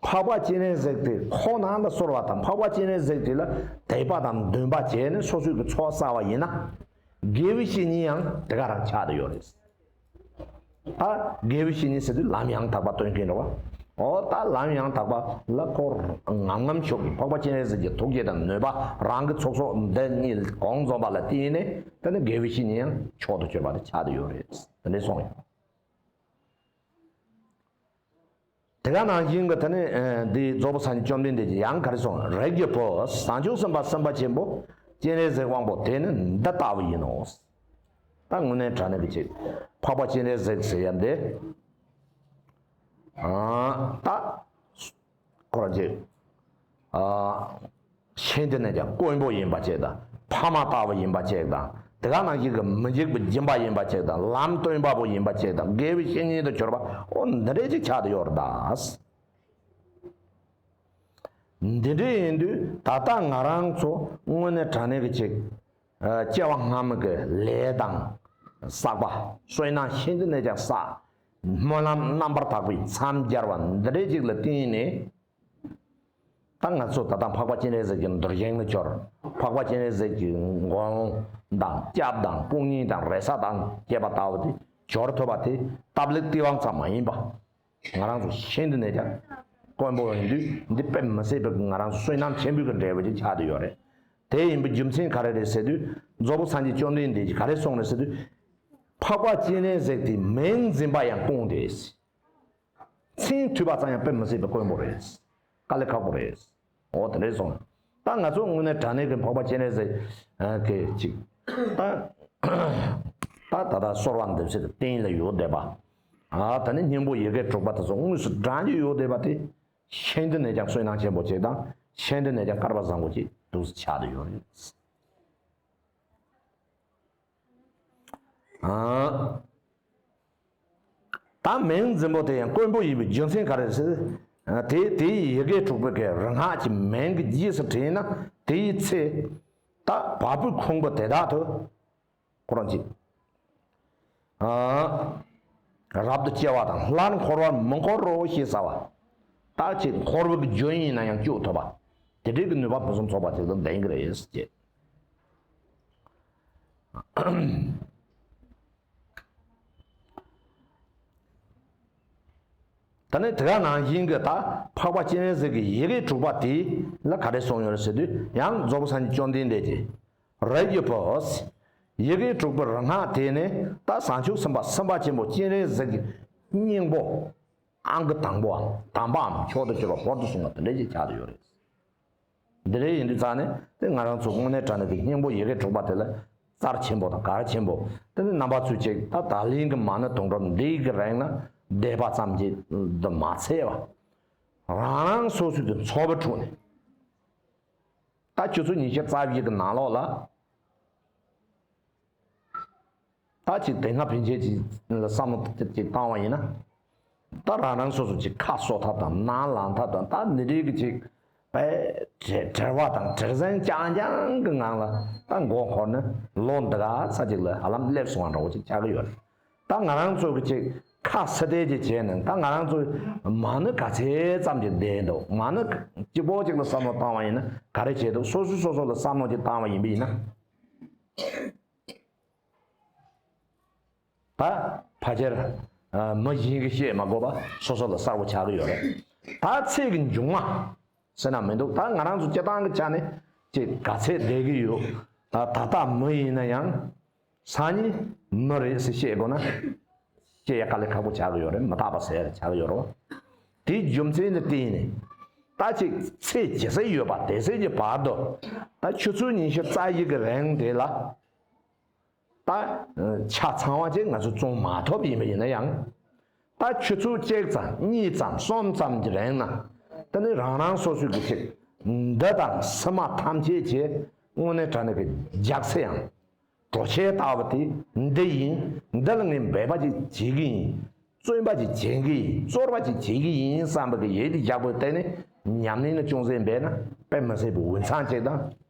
འཕགས་པ་སྤྱན་རས་གཟིགས་དེ་ཁོ་ནང་ལ་གསོལ་བ་དང་། འཕགས་པ་སྤྱན་རས་གཟིགས་དེ་ལ་དད་པ་དང་འདུན་པ་བྱས་ནས་སོ་སོའི་གི་ཚོགས་བསགས་པ་ཡིན་ན། དགེ་བའི་བཤེས་གཉེན་ཡང་དེ་ག་རང་ཆགས་བསྡད་ཡོད་རེད། ད་དགེ་བའི་བཤེས་གཉེན་ཟེར་དུས་ལམ་ཡང་དག་པ་སྟོན་མཁན་རེད་བ། འོ་ད་ལམ་ཡང་དག་པ་ལ་ཁོ་ངམ་ངམ་ཤུགས་ཀྱིས་འཕགས་པ་སྤྱན་རས་གཟིགས་ཀྱི་ཐུགས་བསྐྱེད་དང་ནུས་པ། རང་གི་ཚོགས་གསོག་འདི་གཉིས་གང་འཛོམས་པ་ལ་བརྟེན་ནས། དེ་ནི་དགེ་བའི་བཤེས་གཉེན་ཡང་མཆོག་ཏུ་གྱུར་པ་དེ་ཆགས་བསྡད་ཡོད་རེད། དེ་འདྲས་གསུངས་ཡོད། དེ་ག་ནང་བཞིན་གྱི་དེ་ནས་འདི་རྫོགས་པའི་སངས་རྒྱས་བཅོམ་ལྡན་འདས་ཀྱིས་ཡང་ག་རེ་གསུངས། རིགས་ཀྱི་བུ། བྱང་ཆུབ་སེམས་དཔའ་སེམས་དཔའ་ཆེན་པོ་སྤྱན་རས་གཟིགས་དབང་པོ་དེ་ནི་འདི་ལྟ་བུ་ཡིན་ནོ། ད་དངོས་གནས་དྲང་གནས་ཀྱི་ཅིག་འཕགས་པ་སྤྱན་རས་གཟིགས་ཟེར་ཡ་འདི། ཨ་ད་ཁོ་རང་ཅིག་ཨ་ཤིན་ཏུ་ནས་ཀྱང་དཀོན་པོ་ཡིན་པ་ཅིག་དང་། ཕ་མ་ལྟ་བུ་ཡིན་པ་ཅིག་དང་། དེ་ག་ནང་བཞིན་གྱི་མི་འཇིགས་པའི་སྦྱིན་པ་ཡིན་པ་ཅིག་དང་། ལམ་སྟོན་པ་པོ་ཡིན་པ་ཅིག་དང་། དགེ་བའི་བཤེས་གཉེན་དུ་གྱུར་པ། འོ་འདི་འདྲས་ཅིག་ཆགས་བསྡད་ཡོད་རེད་ད། འདི་འདྲས་ཡིན་དུས་ད་ལྟ་ང་རང་ཚོ་དངོས་གནས་དྲང་གནས་ཀྱི་ཅིག་ཨ་སྐྱེ་བ་སྔ་མ་གི་ལས་དང་བསགས་པ། བསོད་ནམས་ཤིན་ཏུ་ནས་ཀྱང་བསགས། སྨོན་ལམ་རྣམ་པར་དག་པས་མཚམས་སྦྱར་བ་འདི་འདྲས་ཅིག་ལ་བརྟེན་ནས། ད་ང་ཚོ་ད་ལྟ་འཕགས་པ་སྤྱན་རས་གཟིགས་ཀྱི་རྡོ་རྗེ་ལ་གྱུར། འཕགས་པ་སྤྱན་རས་གཟིགས་ཀྱི་མགོན་དང་སྐྱབས་དང་དཔུང་གཉེན་དང་རེ་ས་དང་བཅས་པ་ལྟ་བུ་དེ་གྱུར་ཐུབ་པ་དེ་སྟབས་ལེགས་སྟེས་དབང་ཙམ་མ་ཡིན་པ། ང་རང་ཚོ་ཤིན་ཏུ་ནས་ཀྱང་དཀོན་པོ་ཡིན་དུས། འདི་དཔེ་མི་སྲིད་པའི་ང་རང་ཚོ་བསོད་ནམས་ཆེན་པོའི་གི་འབྲས་བུ་ཅིག་ཆགས་བསྡད་ཡོད་རེད། དེ་ཡིན་པའི་རྒྱུ་མཚན་ག་རེ་རེད་ཟེར་དུས། རྫོགས་པའི་སངས་རྒྱས་བཅོམ་ལྡན་འདས་ཀྱིས་ག་རེ་གསུངས་རེད་ཟེར་དུས། འཕགས་པ་སྤྱན་རས་གཟིགས་དེ་མིང་འཛིན་པ་ཡང་དཀོན་ཏེ། མཚན་ཐོས་པ་ཙམ་ཡང་དཔེ་མི་སྲིད་པའི་དཀོན་པོ་རེད། དཀའ་ལས་ཁག་པོ་རེད། འོ་དེ་འདྲས་སོང་། ད་ང་ཚོ་དངོས་གནས་དྲང་གནས་ཀྱི་འཕགས་པ་སྤྱན་རས་གཟིགས་ཀྱི་ཅིག་ད་ད་ད་ད་གསོལ་བ་འདེབས་སའི་རྟེན་ལ་ཡོད་བསྡད་པ། ཨ་ད་ནི་སྙིང་པོ་ཡི་གེ་དྲུག་པ་དེ་ཚོ་དངོས་སུ་བགྲང་རྒྱུ་ཡོད་བསྡད་པ་དེ། ཤིན་ཏུ་ནས་ཀྱང་བསོད་ནམས་ཆེན་པོ་ཅིག་དང་། ཤིན་ཏུ་ནས་ཀྱང་སྐལ་བ་བཟང་པོ་ཅིག་འདུག་སེ་ཆགས་བསྡད་ཡོད་རེད། ཨ། ད་མིང་འཛིན་པོ་དེ་ཡང་དཀོན་པོ་ཡིན་པའི་རྒྱུ་མཚན་ག་རེ་ཟེར། དེ་དེའི་ཡི་གེ་དྲུག་པོ་གི་རིག་སྔགས་ཀྱི་མིང་གི་རྗེས་སུ་དྲན་ན། དེའི་ཚེ་ད་བ་སྤུའི་ཁུང་བུ་དེ་དག་ཏུ་ཁོ་རང་གཅིག་ཨ་རབ་ཏུ་སྐྱེ་བ་དང་། སླར་འཁོར་བར་མི་འཁོར་རོ་ཞེས་བྱ་བ། ད་ཅིག་འཁོར་བའི་གི་རྒྱུན་ཡིན་ན་ཡང་གཅོད་ཐུབ་པ། དེ་འདྲའི་གི་ནུས་པ་ཕུན་སུམ་ཚོགས་པ་ཅིག་ཏུ་ལྡན་གྱི་རེད་ཅེས། ད་ནི་དེ་ག་ནང་བཞིན་གྱི་ད་འཕགས་པ་སྤྱན་རས་གཟིགས་ཀྱི་ཡི་གེ་དྲུག་པ་དེ་ལ་ག་རེ་གསུངས་ཡོད་རེད་ཟེར་དུས། ཡང་རྫོགས་པའི་སངས་རྒྱས་བཅོམ་ལྡན་འདས་ཀྱིས། རིགས་ཀྱི་བུ། ཡི་གེ་དྲུག་པའི་རིག་སྔགས་དེ་ནི་ད་བྱང་ཆུབ་སེམས་དཔའ་སེམས་དཔའ་ཆེན་པོ་སྤྱན་རས་གཟིགས་ཀྱི་སྙིང་པོ། ཨང་ཀི་དང་པོའམ་དམ་པའམ་མཆོག་ཏུ་གྱུར་པ་ཧོར་དུ་སོང་བ་དེ་འདྲ་ཞིག་ཆགས་བསྡད་ཡོད་རེད། འདི་འདྲ་ཡིན་དུས་ཙང་ནས་དེ་ང་རང་ཚོ་དངོས་གནས་དྲང་གནས་ཀྱི་སྙིང་པོ་ཡི་གེ་དྲུག་པ་དེ་ལ་རྩ་ཆེན་པོ་དང་གལ་ཆེན་པོ། དེ་ནི་རྣམ་པ་ཚོས་ཅིག་ད་ད་ལན་གྱི་མ་ཎི་དུང་སྒྲུབ་འདི་གི་རིང་ལ་བསྡད་པ་ཙམ་གྱིས་འདི་མ་ཚད་པ། རང་རང་སོ་སོའི་དེ་ཚོགས་པའི་ཁྲོད་ནས་ད་ཆུ་ཚོད་ཉི་ཤུ་རྩ་བཞི་གི་ནང་ལོགས་ལ། ད་ཅིག་དེ་སྔ་ཕན་ཆད་ཅིག་ལ་བསམ་བློ་ཅིག་བཏང་བ་ཡིན་ན། ད་རང་རང་སོ་སོ་ཅིག་ཁ་གསོ་ཐབས་དང་ནང་ལངས་ཐབས་དང་། ད་འདི་འདྲའི་གི་ཅིག་པའི་བྲེལ་བྲེལ་བ་དང་བྲེལ་ཟིང་རྐྱང་རྐྱང་གི་ངང་ལ་ད་མགོ་འཁོར་ནས་ལོ་འདི་ག་ས་ཅིག་ལ་ཧ་ལམ་སླེབས་སོང་བ་འདྲ་བོ་ཅིག་ཆགས་ཀྱི་ཡོད་རེད། ད་ང་རང་ཚོ་གི་ཅིག་ཁ་སི་ཏེ་ཅིག་བྱས་ནས། ད་ང་རང་ཚོ་མ་ཎི་ག་ཚད་ཙམ་ཅིག་བསྡད་འདུག་མ་ཎི་གཅིག་པོ་ཅིག་ལ་བསམ་བློ་བཏང་བ་ཡིན་ན་ག་རེ་བྱས་འདུག་སོ་སོས་སོ་སོ་ལ་བསམ་བློ་ཅིག་བཏང་བ་ཡིན་པ་ཡིན་ན། ད་ཕལ་ཆེར་ཨ་མི་གཞན་གྱིས་བཤད་མ་དགོས་པ་སོ་སོ་ལ་གསལ་པོ་ཆགས་ཀྱི་ཡོད་རེད། ད་ཚེ་གི་འབྱུང་བ་ཟེར་ན་མི་འདུག་ད་ང་རང་ཚོ་སྤྱིར་བཏང་གི་ཆ་ནས་ཅིག་ག་ཚད་བསྡད་ཀྱི་ཡོད། ད་ད་ལྟ་མི་ཡིན་ན་ཡང་སང་ཉིན་མི་རེད་ཟེར་བཤད་དགོས་ན། བཤད་ཡ་དཀའ་ལས་ཁག་པོ་ཆགས་ཀྱི་ཡོད་རེད། མི་རྟག་པ་ཟེར་ཆགས་ཀྱི་ཡོད་རེད། དེའི་རྒྱུ་མཚན་ལ་བརྟེན་ནས་ད་ཅིག་ཚེ་ཇི་སྲིད་ཡོད་པ་དེ་སྲིད་ཀྱི་བར་དུ། ད་ཆུ་ཚོད་ཉི་ཤུ་རྩ་བཞི་གི་རིང་དེ་ལ། ད་ཆ་ཚང་བ་ཅིག་ང་ཚོ་བཙོང་མ་ཐུབ་ཡིན་པ་ཡིན་ན་ཡང་། ད་ཆུ་ཚོད་གཅིག་ཙམ་གཉིས་ཙམ་གསུམ་ཙམ་གྱི་རིང་ན། ད་ནི་རང་རང་སོ་སོའི་གི་ཅིག་འདི་དང་སི་མ་ཐམས་ཅད་ཀྱི་དངོས་གནས་དྲང་གནས་ཀྱི་རྒྱགས་ཚད་ཡང་། གྲོ་ཆས་ལྟ་བུ་དེ་འདི་ཡིན། འདི་ལ་ངས་འབད་པ་ཅིག་བྱེད་ཀྱི་ཡིན། བརྩོན་པ་ཅིག་བྱེད་ཀྱི་ཡིན། རྩོལ་བ་ཅིག་བྱེད་ཀྱི་ཡིན་བསམ་པའི་གི་ཡིད་དེ་བཞག་པའི་སྟེང་ནས་ཉམས་ལེན་ལ་ཅུང་ཟད་འབད་ན་དཔེ་མི་སྲིད་པའི་འོད་མཚམས་ཅིག་དང་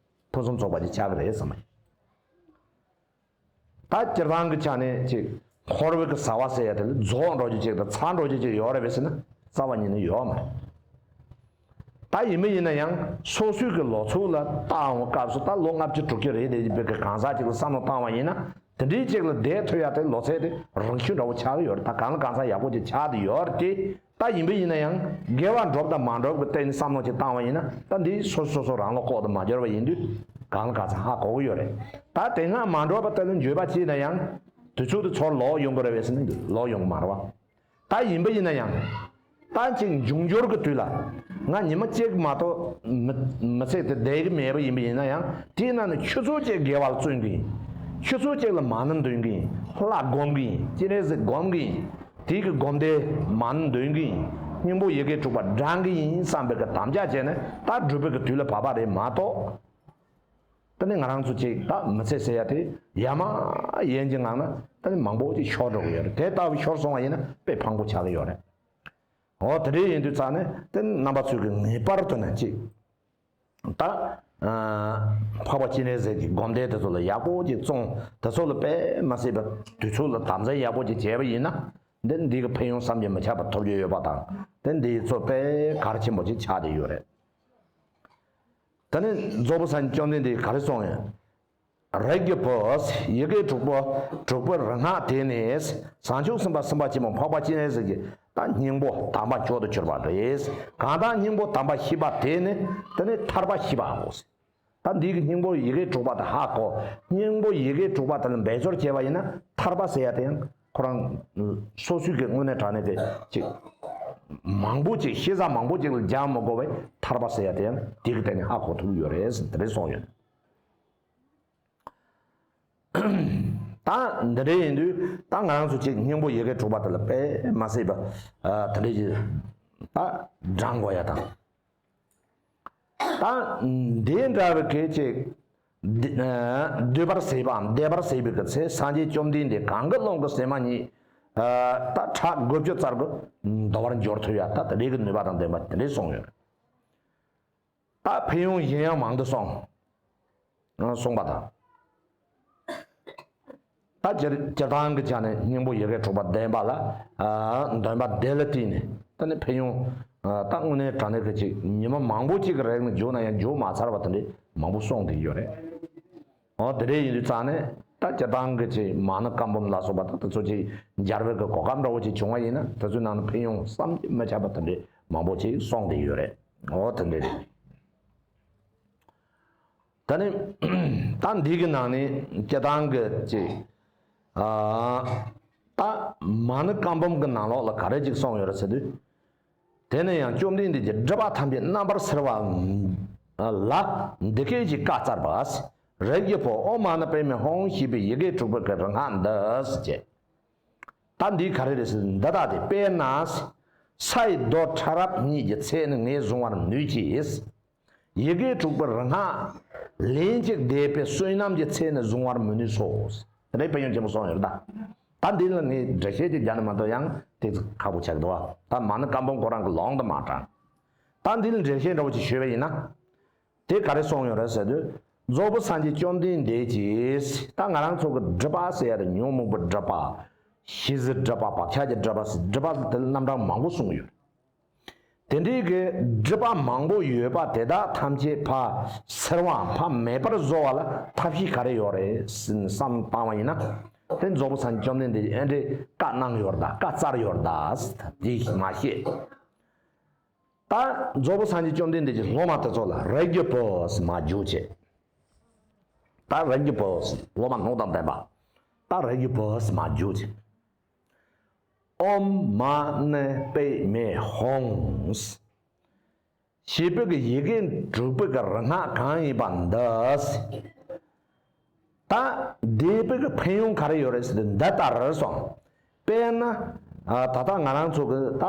ཕུན་སུམ་ཚོགས་པ་ཅིག་ཆགས་ཀྱི་རེད་བསམ་པ་ཡིན། ད་སྤྱིར་བཏང་གི་ཆ་ནས་ཅིག་འཁོར་བའི་གི་ཟ་བ་ཟེར་ཡ་དེ་ལ་རྫོགས་འགྲོ་རྒྱུ་ཅིག་དང་ཚར་འགྲོ་རྒྱུ་ཅིག་ཡོད་རེད་པས་ཟེར་ན་རྩ་བ་ཉིད་ནས་ཡོད་མ་རེད། ད་ཡིན་པ་ཡིན་ན་ཡང་སོ་སོའི་གི་ལོ་ཚོད་ལ་བལྟ་འོང་སྐབས་སུ་ད་ལོ་ལྔ་བཅུ་དྲུག་ཅུ་རེད་དེ་ཡིན་པའི་གི་གང་ཟག་ཅིག་ལ་བསམ་བློ་བཏང་བ་ཡིན་ན་དེ་འདྲའི་ཅིག་ལ་བསྡད་ཐུབ་ཡ་དེ་ལོ་ཚད་དེ་རིང་ཤོས་འདྲ་བོ་ཆགས་ཀྱི་ཡོད་རེད། ད་གང་ལ་གང་འཚམ་ཡག་པོ་ཅིག་ཆགས་བསྡད་ཡོད་རེད་དེ། ད་ཡིན་པ་ཡིན་ན་ཡང་དགེ་བ་འགྲུབ་དང་མ་འགྲུབ་ཀྱི་སྟེང་ནས་བསམ་བློ་ཅིག་བཏང་བ་ཡིན་ན་ད་འདི་སོ་སོ་སོ་རང་ལ་ལྐོག་ཏུ་མ་གྱུར་བ་ཡིན་དུས་གང་ལ་གང་འཚམ་ཧ་གོ་གི་ཡོད་རེད། ད་དེ་སྔ་མ་འགྲུབ་པ་དེ་ལ་འགྱོད་པ་བྱས་ན་ཡང་དུས་ཚོད་དེ་ཚུར་ལོག་ཡོང་གི་རེད་པས་ཟེར་ན་ལོག་ཡོང་གི་མ་རེད་བ། ད་ཡིན་པ་ཡིན་ན་ཡང་ད་ཅིག་འབྱུང་འགྱུར་གྱི་དུས་ལ་ང་ཉི་མ་གཅིག་མ་གཏོགས་མི་མི་ཚེ་དེ་བསྡད་ཀྱི་མེད་པ་ཡིན་པ་ཡིན་ན་ཡང་དེའི་ནང་ནས་ཆུ་ཚོད་གཅིག་དགེ་བ་ལ་བརྩོན་གྱི་ཡིན། ཆུ་ཚོད་གཅིག་ལ་མ་ཎི་འདོན་གྱི་ཡིན། ལྷ་སྒོམ་གྱི་ཡིན། སྤྱན་རས་གཟིགས་སྒོམ་གྱི་ཡིན། དེའི་གི་སྒོམ་བཟླས་མ་ཎི་འདོན་གྱི་ཡིན། སྙིང་པོ་ཡི་གེ་དྲུག་པ་བགྲང་གི་ཡིན་བསམ་པའི་གི་དམ་བཅའ་བྱས་ནས་ད་སྒྲུབ་པའི་གི་དུས་ལ་བབ་པ་རེད་མ་གཏོགས། དེ་ནས་ང་རང་ཚོ་ཅིག་ད་མི་ཚེ་ཟེར་ཡ་དེ་ཡ་མ་ཡན་གྱི་ངང་ན་དེ་ནས་མང་པོ་ཅིག་ཤོར་འགྲོ་གི་ཡོད་རེད། དེ་ལྟ་བུ་ཤོར་སོང་བ་ཡིན་ན་དཔེ་ཕངས་པོ་ཆགས་ཀྱི་ཡོད་རེད། འོ་དེ་འདྲ་ཡིན་དུས་ཙང་ནས་དེ་རྣམ་པ་ཚོས་ཀྱི་ངེས་པར་དུ་ནས་ཅིག་ད་འཕགས་པ་སྤྱན་རས་གཟིགས་ཀྱི་སྒོམ་བཟླས་དེ་ཚོ་ལ་ཡག་པོ་ཅིག་བརྩོན། དེ་ཚོ་ལ་དཔེ་མ་སྲིད་པ་དུས་ཚོད་ལ་དམ་འཛིན་ཡག་པོ་ཅིག་བྱས་པ་ཡིན་ན་འདི་འདི་གི་ཕན་ཡོན་བསམ་གྱིས་མི་ཁྱབ་པ་ཐོབ་རྒྱུ་ཡོད་པ་དང་དེ་འདི་ཚོ་དཔེ་གལ་ཆེན་པོ་ཅིག་ཆགས་བསྡད་ཡོད་རེད། དེ་ནས་རྫོགས་པའི་སངས་རྒྱས་བཅོམ་ལྡན་འདས་ག་རེ་གསུངས་ཡོད། རིགས་ཀྱི་བུ། ཡི་གེ་དྲུག་པོ་དྲུག་པོའི་རིག་སྔགས་དེ་ནི་བྱང་ཆུབ་སེམས་དཔའ་སེམས་དཔའ་ཆེན་པོ་འཕགས་པ་སྤྱན་རས་གཟིགས་ཀྱི་ད་སྙིང་པོ་དམ་པ་མཆོག་ཏུ་གྱུར་པ་རེད། གང་དག་སྙིང་པོ་དམ་པ་ཤེས་པ་དེ་ནི་དེ་ནི་ཐར་པ་ཤེས་པའོ། ད་འདི་གི་སྙིང་པོ་ཡི་གེ་དྲུག་པ་དེ་ཧ་གོ། སྙིང་པོ་ཡི་གེ་དྲུག་པ་དེ་ལ་འབད་རྩོལ་བྱས་པ་ཡིན་ན་ཐར་པ་ཟེར་ཡ་དེ་ཡང་ཁོ་རང་སོ་སོའི་གི་དངོས་གནས་དྲང་གནས་དེ་ཅིག་མང་པོ་ཅིག་ཤེས་བྱ་མང་པོ་ཅིག་ལ་སྦྱང་མི་དགོས་པའི་ཐར་པ་ཟེར་ཡ་དེ་ཡང་དེ་གི་སྟེང་ནས་ཧ་གོ་ཐུབ་ཡོད་རེད་ཟེར་དེ་རེད་གསུངས་ཡོད། ད་འདི་འདྲ་ཡིན་དུས་ད་ང་རང་ཚོ་ཅིག་སྙིང་པོ་ཡི་གེ་དྲུག་པ་དེ་ལ་དཔེ་མ་སྲིད་པ་དེ་འདྲ་ཅིག་ད་བགྲང་དགོས་ཡ་དང་། ད་འདི་འདྲ་བའི་སྐད་ཅིག་འདི་ཨ་འདུས་པར་ཟད་པའམ་འདས་པར་ཟད་པའི་གི་ཚེ་སངས་རྒྱས་བཅོམ་ལྡན་འདས་གང་གི་ཀློང་གི་ཟེགས་མ་ཉིད་ཨ་ད་ཕྲག་དགུ་བཅུ་རྩ་དགུ་འདུ་བར་འགྱུར་ཐུབ་ཡ་ད་དེ་འདྲའི་གི་ནུས་པ་དང་ལྡན་པ་དེ་འདྲའི་གསུངས་ཡོད། ད་ཕན་ཡོན་གཞན་ཡང་མང་དུ་གསུངས། གསུངས་པ་དང་། ད་སྤྱིར་སྤྱིར་བཏང་གི་ཆ་ནས་སྙིང་པོ་ཡི་གེ་དྲུག་པ་བདེན་པ་ལ་ཨ་འདོན་པ་དེ་ལ་བརྟེན་ནས་ད་ནི་ཕན་ཡོན་ཨ་ད་དངོས་གནས་དྲང་གནས་ཀྱི་ཅིག་ཉི་མ་མང་པོ་ཅིག་གི་རིང་ལ་འཇུག་ན་ཡང་འཇུག་མ་ཚར་བ་དེ་འདྲའི་མང་པོ་གསུངས་བསྡད་ཡོད་རེད། འོ་དེ་འདྲ་ཡིན་དུས་ཙང་ནས་ད་སྤྱིར་བཏང་གི་ཅིག་མ་ཎི་བཀའ་འབུམ་ལ་སོགས་པ་ད་དེ་ཚོ་ཅིག་སྦྱར་བའི་གི་གོ་སྐབས་འདྲ་བོ་ཅིག་བྱུང་བ་ཡིན་ན་དེ་ཚོའི་ནང་ནས་ཕན་ཡོན་བསམ་གྱིས་མི་ཁྱབ་པ་དེ་འདྲའི་མང་པོ་ཅིག་གསུངས་བསྡད་ཡོད་རེད། འོ་དེ་འདྲ་རེད། ད་ནི་ད་འདི་གི་ནང་ནས་སྤྱིར་བཏང་གི་ཅིག་ཨ་ད་མ་ཎི་བཀའ་འབུམ་གི་ནང་ལོགས་ལ་ག་རེ་ཅིག་གསུངས་ཡོད་རེད་ཟེར་དུས། དེ་ནས་ཡང་བཅོམ་ལྡན་འདས་ཀྱིས་སྒྲིབ་པ་ཐམས་ཅད་རྣམ་པར་སེལ་བ་ལ་འདི་སྐད་ཅེས་བཀའ་སྩལ་པ། རིགས་ཀྱི་བུ་ཨོཾ་མ་ཎི་པདྨེ་ཧཱུྃ་ཞེས་པའི་ཡི་གེ་དྲུག་པོའི་གི་རིག་སྔགས་འདི་ཟེར། ད་འདི་ག་རེ་རེད་ཟེར་འདི་དག་དེ་དཔེར་ན། ས་ཡི་རྡོ་ཕྲ་རབ་གཉིས་ཀྱི་ཚད་ནི་ངས་གཟུང་བར་ནུས་ཀྱི། ཡི་གེ་དྲུག་པོའི་རིག་སྔགས་ལན་གཅིག་བཟླས་པའི་བསོད་ནམས་ཀྱི་ཚད་ནི་གཟུང་བར་མི་ནུས་སོ། དེ་འདྲའི་ཕན་ཡོན་ཆེན་པོ་གསུངས་ཡོད་ད། ད་འདི་ལ་ངས་འགྲེལ་བཤད་ཅིག་རྒྱག་ནི་མ་གཏོགས་ཡང་དེ་ཁག་པོ་ཆགས་འདུག་བ། ད་མ་ཎི་བཀའ་འབུམ་ཁོ་རང་གི་ལུང་དུ་མ་དྲངས། ད་འདི་ལ་འགྲེལ་བཤད་འདྲ་བོ་ཅིག་ཞུས་པ་ཡིན་ན། དེ་ག་རེ་གསུངས་ཡོད་རེད་ཟེར་དུས། རྫོགས་པའི་སངས་རྒྱས་བཅོམ་ལྡན་འདས་ཀྱིས་ད་ང་རང་ཚོ་གི་སྒྲིབ་པ་ཟེར་ཡ་དེ་ཉོན་མོངས་པའི་སྒྲིབ་པ། ཞེ་སའི་སྒྲིབ་པ། བག་ཆགས་ཀྱི་སྒྲིབ་པ་ཟེར་སྒྲིབ་པ་དེ་ལ་རྣམ་གྲངས་མང་པོ་གསུངས་ཡོད། དེ་འདྲའི་གི་སྒྲིབ་པ་མང་པོ་ཡོད་པ་དེ་དག་ཐམས་ཅད་ཕར་སེལ་བའམ་ཕར་མེད་པར་བཟོ་བ་ལ་ཐབས་ཤེས་ག་རེ་ཡོད་རེད་བསམ་བཏང་བ་ཡིན་ན། དེ་རྫོགས་པའི་སངས་རྒྱས་བཅོམ་ལྡན་འདས་ཀྱིས་ཨེ་འདྲའི་བཀའ་གནང་ཡོད་རེད་ད། བཀའ་སྩལ་ཡོད་རེད་ད། དེ་མ་ཤེས། ད་རྫོགས་པའི་སངས་རྒྱས་བཅོམ་ལྡན་འདས་ཀྱིས་སློབ་མ་དེ་ཚོ་ལ་རིགས་ཀྱི་བུ་ཟེར་མར་བསྒྱུར་བྱས། ད་རིགས་ཀྱི་བུ་ཟེར་སློབ་མ་ནོར་དང་ལྡན་པ། ད་རིགས་ཀྱི་བུ་ཟེར་མར་བསྒྱུར་བྱས། ཨོཾ་མ་ཎི་པདྨེ་ཧཱུྃ་ཞེས་པའི་གི་ཡི་གེ་དྲུག་པོའི་གི་རིག་སྔགས་གང་ཡིན་པ་འདི། ད་འདས་པའི་གི་ཕན་ཡོན་ག་རེ་ཡོད་རེད་ཟེར་དུས་འདི་ལྟར་སོང་། དཔེར་ན། ཨ། ད་ལྟ་ང་རང་ཚོ་གི་ད་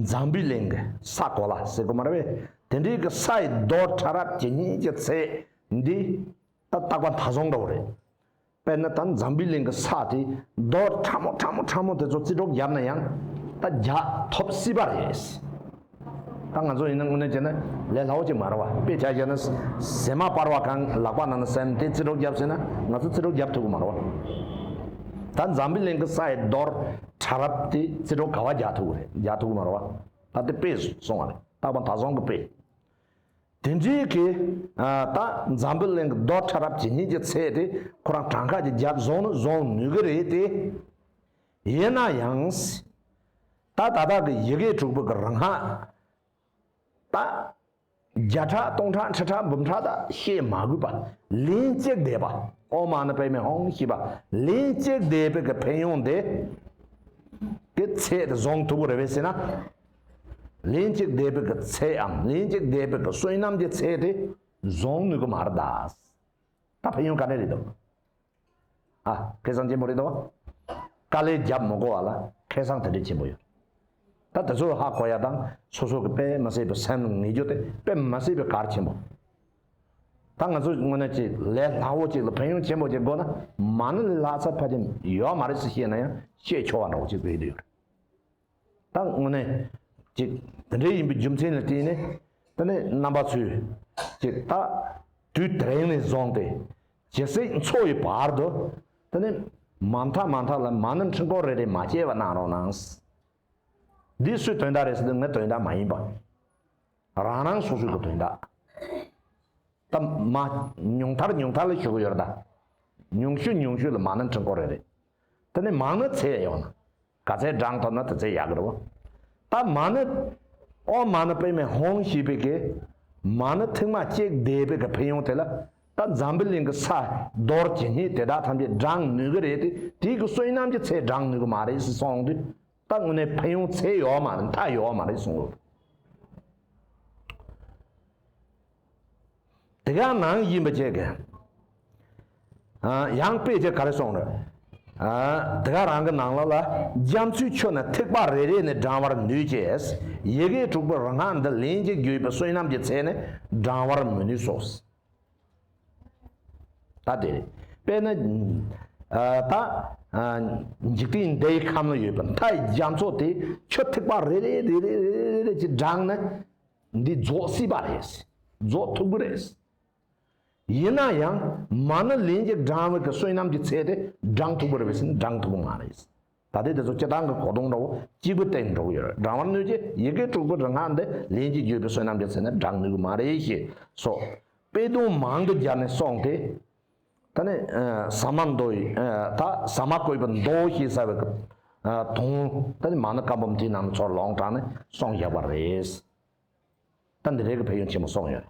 འཛམ་བུའི་གླིང་གི་ས་གོ་ལ་ཟེར་གོ་མ་རེད་པས། དེ་འདྲའི་གི་སའི་རྡོ་ཕྲ་རབ་ཇི་སྙེད་ཀྱི་ཚད་འདི་ད་རྟག་པ་མཐའ་བཟང་འདྲ་བོ་རེད། དཔེར་ན་ད་འཛམ་བུའི་གླིང་གི་ས་དེ་རྡོ་ཕྲ་མོ་ཕྲ་མོ་ཕྲ་མོ་དེ་ཚོ་རྩིས་སྤྲོད་བརྒྱབ་ན་ཡང་ད་རྒྱག་ཐུབ་སྲིད་པ་རེད། ད་ང་ཚོ་ཡིན་ན་དངོས་གནས་བྱས་ན་ལས་སླ་བོ་ཅིག་མ་རེད་བ། དཔེ་ཆ་བཞག་ན་ཟེ་མ་སྤར་བ་གང་ལག་པ་ནང་ན་ཟིན་དེ་རྩིས་སྤྲོད་བརྒྱབ་ཟེར་ན་ང་ཚོ་རྩིས་སྤྲོད་བརྒྱབ་ཐུབ་ཀྱི་མ་རེད་བ། ད་འཛམ་བུའི་གླིང་གི་སའི་རྡོ་ཕྲ་རབ་དེ་རྩིས་སྤྲོད་ག་བ་རྒྱག་ཐུབ་ཀྱི་རེད། རྒྱག་ཐུབ་ཀྱི་མ་རེད་བ། ད་དེ་དཔེ་སོང་བ་རེད། རྟག་པ་མཐའ་བཟང་གི་དཔེ། དེ་འདྲའི་གི། ཨ། ད་འཛམ་བུ་གླིང་གི་རྡོ་ཕྲ་རབ་ཇི་སྙེད་ཀྱི་ཚད་དེ་ཁོ་རང་གྲངས་ཀ་ཅིག་བརྒྱབ་བཟུང་ནི་བཟུང་ནུས་ཀྱི་རེད་དེ། ཡིན་ན་ཡང་། ད་ད་ལྟ་གི་ཡི་གེ་དྲུག་པོ་གི་རིག་སྔགས། ད་བརྒྱ་ཕྲག་སྟོང་ཕྲག་ཁྲི་ཕྲག་འབུམ་ཕྲག་ད་བཤད་མ་དགོས་པ། ལན་གཅིག་བཟླས་པ། ཨོཾ་མ་ཎི་པདྨེ་ཧཱུྃ་ཞེས་པ་ལན་གཅིག་བཟླས་པའི་གི་ཕན་ཡོན་དེ་གི་ཚད་དེ་བཟུང་ཐུབ་ཀྱི་རེད་པས་ཟེར་ན། ལན་གཅིག་བཟླས་པའི་གི་ཚད་འམ་ལན་གཅིག་བཟླས་པའི་གི་བསོད་ནམས་ཀྱི་ཚད་དེ་བཟུང་ནུས་ཀྱི་མ་རེད་ད། ད་ཕན་ཡོན་ག་འདྲ་རེད་འདུག། ཨ། ཁེ་བཟང་ཆེན་པོ་རེད་དོ། དཀའ་ལས་རྒྱབ་མི་དགོས་པ་ལ་ཁེ་བཟང་དེ་འདྲ་ཆེན་པོ་ཡོད། ད་དེ་ཚོ་ཧ་གོ་ཡ་དང་སོ་སོ་གི་དཔེ་མི་སྲིད་པའི་སེམས་ངེས་རྒྱུ་དེ་དཔེ་མི་སྲིད་པའི་གལ་ཆེན་པོ། ད་ང་ཚོ་དངོས་གནས་ཅིག་ལས་སླ་བོ་ཅིག་ལ་ཕན་ཡོན་ཆེན་པོ་ཅིག་དགོས་ན་མ་ཎི་ལས་ལྷག་ས་ཕལ་ཆེར་ཡོད་མ་རེད་ཟེར་བཤད་ན་ཡང་བཤད་ཆོག་པ་འདྲ་བོ་ཅིག་བྱེད་ཀྱི་ཡོད་རེད། ད་དངོས་གནས་ཅིག་དེ་འདྲ་ཡིན་པའི་རྒྱུ་མཚན་ལ་བརྟེན་ནས་ད་ནི་རྣམ་པ་ཚོས་ཅིག་ད་དུས་དེ་རིང་ནས་བཟུང་སྟེ་ཇི་སྲིད་འཚོ་བའི་བར་དུ་ད་ནི་མ་མཐའ་མ་མཐའ་ལ་མ་ཎི་འཕྲུལ་འཁོར་རེ་རེ་མ་བརྗེད་པ་གནང་རོགས་གནང་། འདི་སུའི་དོན་དག་རེད་ཟེར་ན་ངའི་དོན་དག་མ་ཡིན་པ། རང་རང་སོ་སོའི་གི་དོན་དག། ད་མ་ཉུང་མཐར་ཉུང་མཐར་ལ་ཞུ་གི་ཡོད་རེད་ད། ཉུང་ཤོས་ཉུང་ཤོས་ལ་མ་ཎི་འཕྲུལ་འཁོར་རེ་རེ། དེ་ནས་མ་ཎི་ཚད་ཡོང་ན། ག་ཚད་བགྲང་ཐུབ་ན་དེ་ཚད་ཡག་གི་རེད་བ། ད་མ་ཎི། ཨོཾ་མ་ཎི་པདྨེ་ཧཱུྃ་ཞེས་པའི་གི་མ་ཎི་ཐེངས་མ་གཅིག་བཟླས་པའི་གི་ཕན་ཡོན་དེ་ལ། ད་འཛམ་བུ་གླིང་གི་ས་རྡོ་ཇི་སྙེད་དེ་དག་ཐམས་ཅད་བགྲང་ནུས་ཀྱི་རེད་དེ། དེའི་གི་བསོད་ནམས་ཀྱི་ཚད་བགྲང་ནུས་ཀྱི་མ་རེད་ཟེར་གསུངས་དུས། ད་དངོས་གནས་ཕན་ཡོན་ཚད་ཡོད་མ་རེད། མཐའ་ཡོད་མ་རེད་གསུངས་ཡོད། དེ་ག་ནང་ཡིན་པ་བཅས་ཀྱི། ཨ། ཡང་དཔེ་དེ་ག་རེ་གསུངས་རེད། ཨ། དེ་ག་རང་གི་ནང་ལོགས་ལ་རྒྱ་མཚོའི་ཆུ་ནི་ཐིགས་པ་རེ་རེ་ནས་བགྲང་བར་ནུས་ཀྱི། ཡི་གེ་དྲུག་པོའི་རིག་སྔགས་འདི་ལན་གཅིག་བརྒྱུད་པའི་བསོད་ནམས་ཀྱི་ཚད་ནི་བགྲང་བར་མི་ནུས་སོ། ད་དེ་རེད། དཔེར་ན། ཨ། ད། ཨ། འཇིག་རྟེན་འདིའི་ཁམས་ལ་ཡོད་པའི་མཐའི་རྒྱ་མཚོ་དེ་ཆུ་ཐིགས་པ་རེ་རེ་རེ་རེ་རེ་རེ་ཅིག་བགྲངས་ན། འདི་རྫོགས་སྲིད་པ་རེད། རྫོགས་ཐུབ་ཀྱི་རེད། ཡིན་ན་ཡང་མ་ཎི་ལན་གཅིག་བགྲངས་པའི་གི་བསོད་ནམས་ཀྱི་ཚད་དེ་བགྲང་ཐུབ་ཀྱི་རེད་པས་ཟེར་ན་བགྲང་ཐུབ་ཀྱི་མ་རེད། ད་ལྟའི་དེ་ཚོ་སྤྱིར་བཏང་གི་གོ་དོན་འདྲ་བོ་གཅིག་པུ་སྟེང་འགྲོ་གི་ཡོད་རེད། བགྲང་བར་ནུས་ཀྱི། ཡི་གེ་དྲུག་པོའི་རིག་སྔགས་འདི་ལན་གཅིག་བརྒྱུད་པའི་བསོད་ནམས་ཀྱི་ཚད་ནི་བགྲང་ནུས་ཀྱི་མ་རེད་ཞེས་སོ། དཔེ་དོན་མང་དུ་སྦྱར་ནས་གསུངས་ཏེ། ད་ནི། ཨ། ཟ་མ་མདོ་ཡི། ཨ། ད་ཟ་མ་བཀོད་པའི་མདོ་ཞེས་བྱ་བའི་གི། ཨ། དོན། ད་ནི་མ་ཎི་བཀའ་འབུམ་དེའི་ནང་ཚུར་ལུང་དྲངས་ནས་གསུངས་བཞག་པ་རེད། ད་འདི་རེད་གི་ཕན་ཡོན་ཆེན་པོ་གསུངས་ཡོད།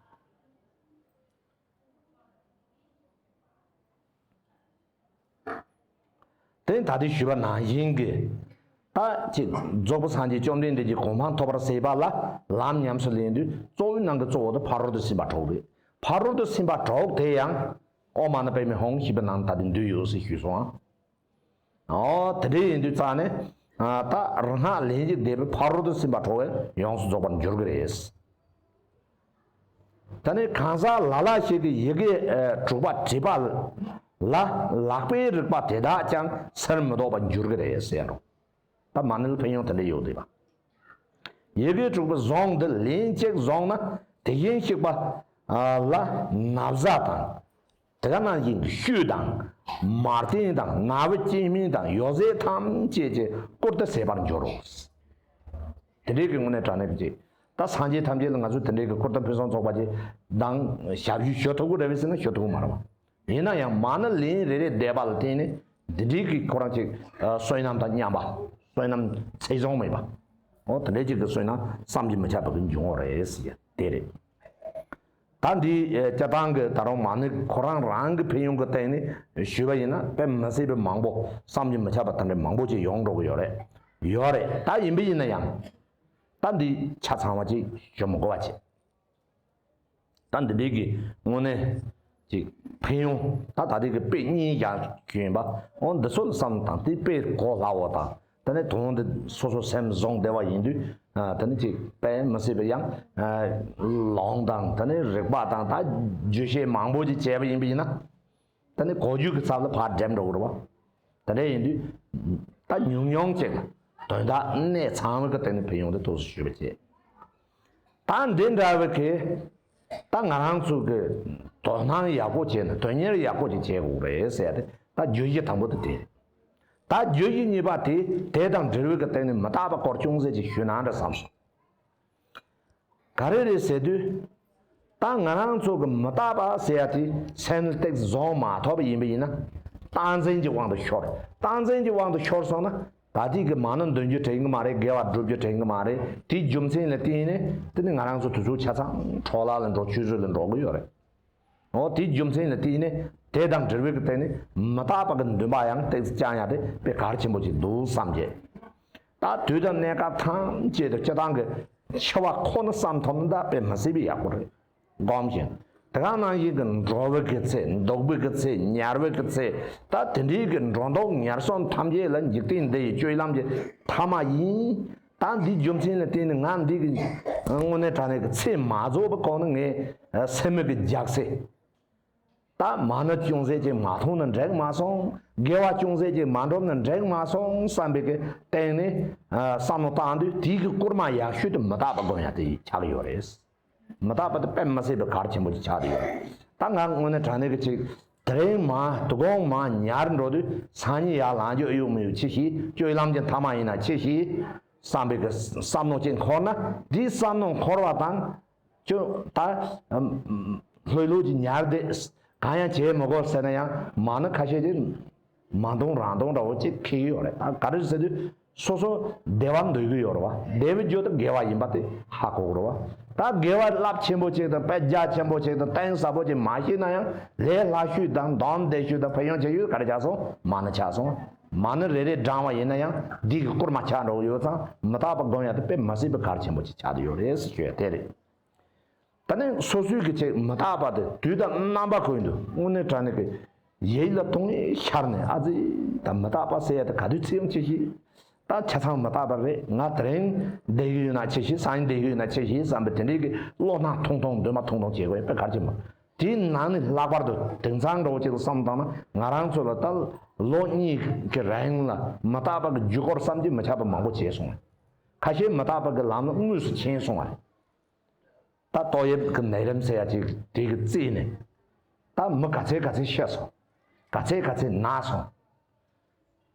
དེ་ད་ལྟའི་ཞུས་པ་ནང་བཞིན་གྱི། ད་ཅིག་རྫོགས་པའི་སངས་རྒྱས་བཅོམ་ལྡན་འདས་ཀྱི་གོ་འཕང་ཐོབ་པར་བྱེད་པ་ལ་ལམ་ཉམས་སུ་ལེན་དུས་གཙོ་བོའི་ནང་གི་གཙོ་བོ་དེ་ཕ་རོལ་ཏུ་ཕྱིན་པ་དྲུག་རེད། ཕ་རོལ་ཏུ་ཕྱིན་པ་དྲུག་དེ་ཡང་ཨོཾ་མ་ཎི་པདྨེ་ཧཱུྃ་ཞེས་པའི་ནང་ད་དེ་འདུས་ཡོད་ཟེར་ཞུས་སོང་ཨ། ཨོ། དེ་འདྲ་ཡིན་དུས་ཙང་ནས། ཨ། ད་རིག་སྔགས་ལན་གཅིག་བཟླས་པས་ཕ་རོལ་ཏུ་ཕྱིན་པ་དྲུག་ཡོངས་སུ་རྫོགས་པར་འགྱུར་གྱི་རེད། ད་ནི་གང་ཟག་ལ་ལ་ཞིག་གིས་ཡི་གེ། ཨ། དྲུག་པ་བྲིས་པ་ལ་ལག་པའི་རིག་པ་དེ་དག་ཀྱང་ཕྱིར་མི་ལྡོག་པར་འགྱུར་གྱི་རེད་ཟེར་རོ། ད་མ་ཎི་ལ་ཕན་ཡོན་དེ་འདྲ་ཡོད་དེ་བ། ཡི་གེ་དྲུག་པའི་གཟུངས་འདི་ལན་གཅིག་བཟུང་ན་དེ་བཞིན་གཤེགས་པ། ཨ། ལ་ན་བཟའ་དང་། དེ་ག་ནང་བཞིན་གྱི་ཤུལ་དང་། མར་སྟན་དང་། ན་བུ་སྐྱེ་སྨན་དང་། ཡོ་བྱད་ཐམས་ཅད་ཀྱི་བཀུར་སྟི་བྱེད་པར་འགྱུར་རོ། དེ་འདྲའི་གི་དངོས་གནས་དྲང་གནས་ཀྱི་ཅིག། ད་སངས་རྒྱས་ཐམས་ཅད་ལ་ང་ཚོས་དེ་འདྲའི་གི་བཀུར་སྟི་ཕུན་སུམ་ཚོགས་པ་ཅིག་དང་ཞབས་ཞུ་ཞུ་ཐུབ་ཀྱི་རེད་པས་ཟེར་ན་ཞུ་ཐུབ་ཀྱི་མ་རེད་བ། ཡིན་ན་ཡང་མ་ཎི་ལན་རེ་རེ་བཟླས་པ་ལ་བརྟེན་ནས་འདི་འདྲའི་གི་ཁོ་རང་ཅིག། ཨ། བསོད་ནམས་དང་མཉམ་པ། བསོད་ནམས་ཚད་གཞུང་མེད་པ། འོ། དེ་འདྲའི་ཅིག་གི་བསོད་ནམས་བསམ་གྱིས་མི་ཁྱབ་པ་གི་འབྱུང་བ་རེད་ཟེར་གྱི་དེ་རེད། ད་འདི། ཨེ། སྤྱིར་བཏང་གི་ད་རུང་མ་ཎི་ཁོ་རང་རང་གི་ཕན་ཡོན་གྱི་སྟེང་ནས་ཞུས་པ་ཡིན་ན་དཔེ་མི་སྲིད་པའི་མང་པོ། བསམ་གྱིས་མི་ཁྱབ་པ་དེ་འདྲའི་མང་པོ་ཅིག་ཡོང་འགྲོ་གི་ཡོད་རེད། ཡོད་རེད། ད་ཡིན་པ་ཡིན་ན་ཡང་། ད་འདི་ཆ་ཚང་བ་ཅིག་ཞུ་མི་དགོས་པ་བྱས། ད་འདི་འདྲའི་གི་དངོས་གནས། ཅིག་ཕན་ཡོན་ད་ད་ལྟའི་གི་དཔེ་གཉིས་བཞག་རྒྱུ་ཡིན་པ། འོ་འདི་ཚོ་ལ་བསམ་བློ་བཏང་དེ་དཔེ་གོ་སླ་བོ་དང་། ད་ནི་དོན་འདི་སོ་སོ་སེམས་བཟང་བདེ་བ་ཡིན་དུས། ཨ་ད་ནི་ཅིག་དཔེ་མི་སྲིད་པའི་ཡང་ཨ་ལུང་དང་ད་ནི་རིགས་པ་དང་ད་རྒྱུ་བཤད་མང་པོ་ཅིག་བྱས་པ་ཡིན་པ་ཡིན་ན། ད་ནི་གོ་རྒྱུ་གི་ཚབ་ལ་ཕར་འགྲེམས་འགྲོ་གི་རེད་བ། ད་འདྲ་ཡིན་དུས་ད་ཉུང་ཉུང་ཅིག་ལ་དོན་དག་གནད་ཚང་བའི་གི་སྟེང་ནས་ཕན་ཡོན་དེ་ཐུགས་སུ་ཆུད་པ་བྱེད། ད་འདི་འདྲ་བའི་གི་ད་ང་རང་ཚོ་གི་དོ་སྣང་ཡག་པོ་བྱས་ན་དོན་གཉེར་ཡག་པོ་ཅིག་བྱེད་དགོས་རེད་ཟེར་ཡ་དེ་ད་བརྗོད་གཞི་དང་པོ་དེ་དེ་རེད། ད་བརྗོད་གཞི་གཉིས་པ་དེ་དེ་དང་འབྲེལ་བའི་གི་སྟེང་ནས་མི་རྟག་པ་སྐོར་ཅུང་ཟད་ཅིག་ཞུས་ན་འདྲ་བསམ་སོང་། ག་རེ་རེད་ཟེར་དུས། ད་ང་རང་ཚོ་གི་མི་རྟག་པ་ཟེར་ཡ་དེ་སེམས་ལ་ཏོག་ཙམ་བཟུང་མ་ཐུབ་པ་ཡིན་པ་ཡིན་ན། རྟག་འཛིན་གྱི་དབང་དུ་ཤོར། རྟག་འཛིན་གྱི་དབང་དུ་ཤོར་སོང་ན། ད་ལྟའི་གི་མ་ཎི་འདོན་རྒྱུ་དྲན་གི་མ་རེད། དགེ་བ་སྒྲུབ་རྒྱུ་དྲན་གི་མ་རེད། དེའི་རྒྱུ་མཚན་ལ་བརྟེན་ནས་དེ་ནི་ང་རང་ཚོ་དུས་ཚོད་ཆ་ཚང་འཕྲོ་བརླག་ལ་འགྲོ། ཆུད་ཟོས་ལ་འགྲོ་གི་ཡོད་རེད། འོ་དེའི་རྒྱུ་མཚན་ལ་བརྟེན་ནས་དེ་དང་འབྲེལ་བའི་གི་སྟེང་ནས་མི་རྟག་པ་གི་འདུན་པ་ཡང་ཏོག་ཙམ་བཅང་ཡ་དེ་དཔེ་གལ་ཆེན་པོ་ཅིག་འདུག་བསམ་གྱི། ད་དུས་དང་གནས་སྐབས་ཐམས་ཅད་དུ་སྤྱིར་བཏང་གི་འཆི་བ་ཁོ་ན་བསམ་ཐུབ་ན་ད་དཔེ་མི་སྲིད་པའི་ཡག་པོ་རེད། སྒོམ་ཞིང་དེ་ག་ནང་བཞིན་གྱི་འགྲོ་བའི་གི་ཚེ། འདུག་པའི་གི་ཚེ། ཉལ་བའི་གི་ཚེ། ད་དེ་འདྲའི་གི་འགྲོ་འདུག་ཉལ་སོང་ཐམས་ཅད་ལ་འཇིག་རྟེན་འདི་ཡི་སྤྱོད་ལམ་གྱི་ཐ་མ་ཡིན། ད་འདིའི་རྒྱུ་མཚན་ལ་བརྟེན་ནས་ང་འདི་གི་དངོས་གནས་དྲང་གནས་ཀྱི་ཚེ་མ་རྫོགས་པའི་གོང་ན་ངས་སེམས་མེད་ཀྱི་རྒྱགས་སེ། ད་མ་ཎི་ཅུང་ཟད་ཅིག་མ་ཐོན་ན་འགྲིག་མ་སོང་། དགེ་བ་ཅུང་ཟད་ཅིག་མ་སྒྲུབ་ན་འགྲིག་མ་སོང་བསམ་པའི་གི་སྟེང་ནས་བསམ་བློ་བཏང་དུས། དེའི་གི་སྐོར་མ་ཡག་ཤོས་དེ་མི་རྟག་པ་སྒོམ་ཡ་དེ་ཆགས་ཀྱི་ཡོད་རེད། མི་རྟག་པ་དེ་དཔེ་མི་སྲིད་པའི་གལ་ཆེན་པོ་ཅིག་ཆགས་ཀྱི་ཡོད་རེད། ད་ང་དངོས་གནས་དྲང་གནས་ཀྱི་ཅིག་དེ་རིང་མ་དོ་དགོང་མ་ཉལ་འགྲོ་དུས་སང་ཉིན་ཡར་ལངས་རྒྱུ་ཡོད་མི་ཡོད་ཆེ་ཞིག་སྤྱོད་ལམ་གྱི་མཐའ་མ་ཡིན་ན་ཆེ་ཞིག་བསམ་པའི་གི་བསམ་བློ་ཅིག་འཁོར་ན། དེའི་བསམ་བློ་འཁོར་བ་དང་། ཅུང་ད་ལྷོད་ལྷོད་ཀྱི་ཉལ་བསྡད། གང་ཡང་བྱེད་མི་དགོས་ཟེར་ན་ཡང་མ་ཎི་ཁ་ཤས་ཀྱིས་མ་འདོང་རང་འདོང་འདྲ་བོ་ཅིག་འཁྱེར་གྱི་ཡོད་རེད། ད་ག་རེ་ཟེར་དུས་སོ་སོ་བདེ་བ་འདོད་ཀྱི་ཡོད་རེད་བ། བདེ་བའི་རྒྱུ་དེ་དགེ་བ་ཡིན་པ་དེ་ཧ་གོ་དགོས་རེད་བ། ད་དགེ་བ་རླབས་ཆེན་པོ་ཅིག་དང་དཔེ་རྒྱ་ཆེན་པོ་ཅིག་དང་གཏིང་ཟབ་པོ་ཅིག་མ་ཤེས་ན་ཡང་ལས་སླ་ཤོས་དང་སྡོམ་བདེ་ཤོས་དང་ཕན་ཡོན་ཆེ་ཤོས་ག་རེ་ཆགས་སོང་། མ་ཎི་ཆགས་སོང་། མ་ཎི་རེ་རེ་བགྲངས་པ་ཡིན་ན་ཡང་འདི་གི་སྐོར་མ་ཆགས་འགྲོ་གི་ཡོད་ཙང་། མི་རྟག་པ་སྒོམ་ཡ་དེ་དཔེ་མི་སྲིད་པའི་གལ་ཆེན་པོ་ཅིག་ཆགས་བསྡད་ཡོད་རེད་ཟེར་ཞུ་ཡ་དེ་རེད། ད་ནི་སོ་སོའི་གི་ཅིག་མི་རྟག་པ་དེ་དུས་དང་རྣམ་པ་ཀུན་ཏུ་དངོས་གནས་དྲང་གནས་ཀྱི་ཡིད་ལ་དོན་ཤར་ནས། ཨ་ཙི། ད་མི་རྟག་པ་ཟེར་ཡ་དེ་ག་དུས་ཚེ་ཡང་ཆེ་ཤོས། ད་ཆ་ཚང་མི་རྟག་པ་རེད། ང་དེ་རིང་བསྡད་ཀྱི་ཡོད་ན་ཆེ་ཤོས། སང་ཉིན་བསྡད་ཀྱི་ཡོད་ན་ཆེ་ཤོས་བསམ་པའི་དེ་འདྲའི་གི་བློ་སྣ་ཐུང་ཐུང་འདུན་མ་ཐུང་ཐུང་བྱེད་དགོས་ཡ་དཔེ་གལ་ཆེན་པོ། དེའི་ནང་ནས་ལྷག་པར་དུ་དེང་སང་འདྲ་བོ་ཅིག་ལ་བསམ་བཏང་ན། ང་རང་ཚོ་ལ་ད་ལོ་གཉིས་ཀྱི་རིང་ལ་མི་རྟག་པ་གི་རྒྱུ་སྐོར་བསམ་གྱིས་མི་ཁྱབ་པ་མང་པོ་བྱས་སོང་བ། ཁ་ཤས་མི་རྟག་པ་གི་ལམ་ལ་དངོས་སུ་མཁྱེན་སོང་བ་རེད། ད་ཏོག་དབྱིབས་ཀྱི་ནད་རིམས་ཟེར་ཡ་ཅིག་དེ་གི་རྩིས་ནས་ད་མི་ག་ཚད་ག་ཚད་ཤི་སོང་། ག་ཚད་ག་ཚད་ན་སོང་།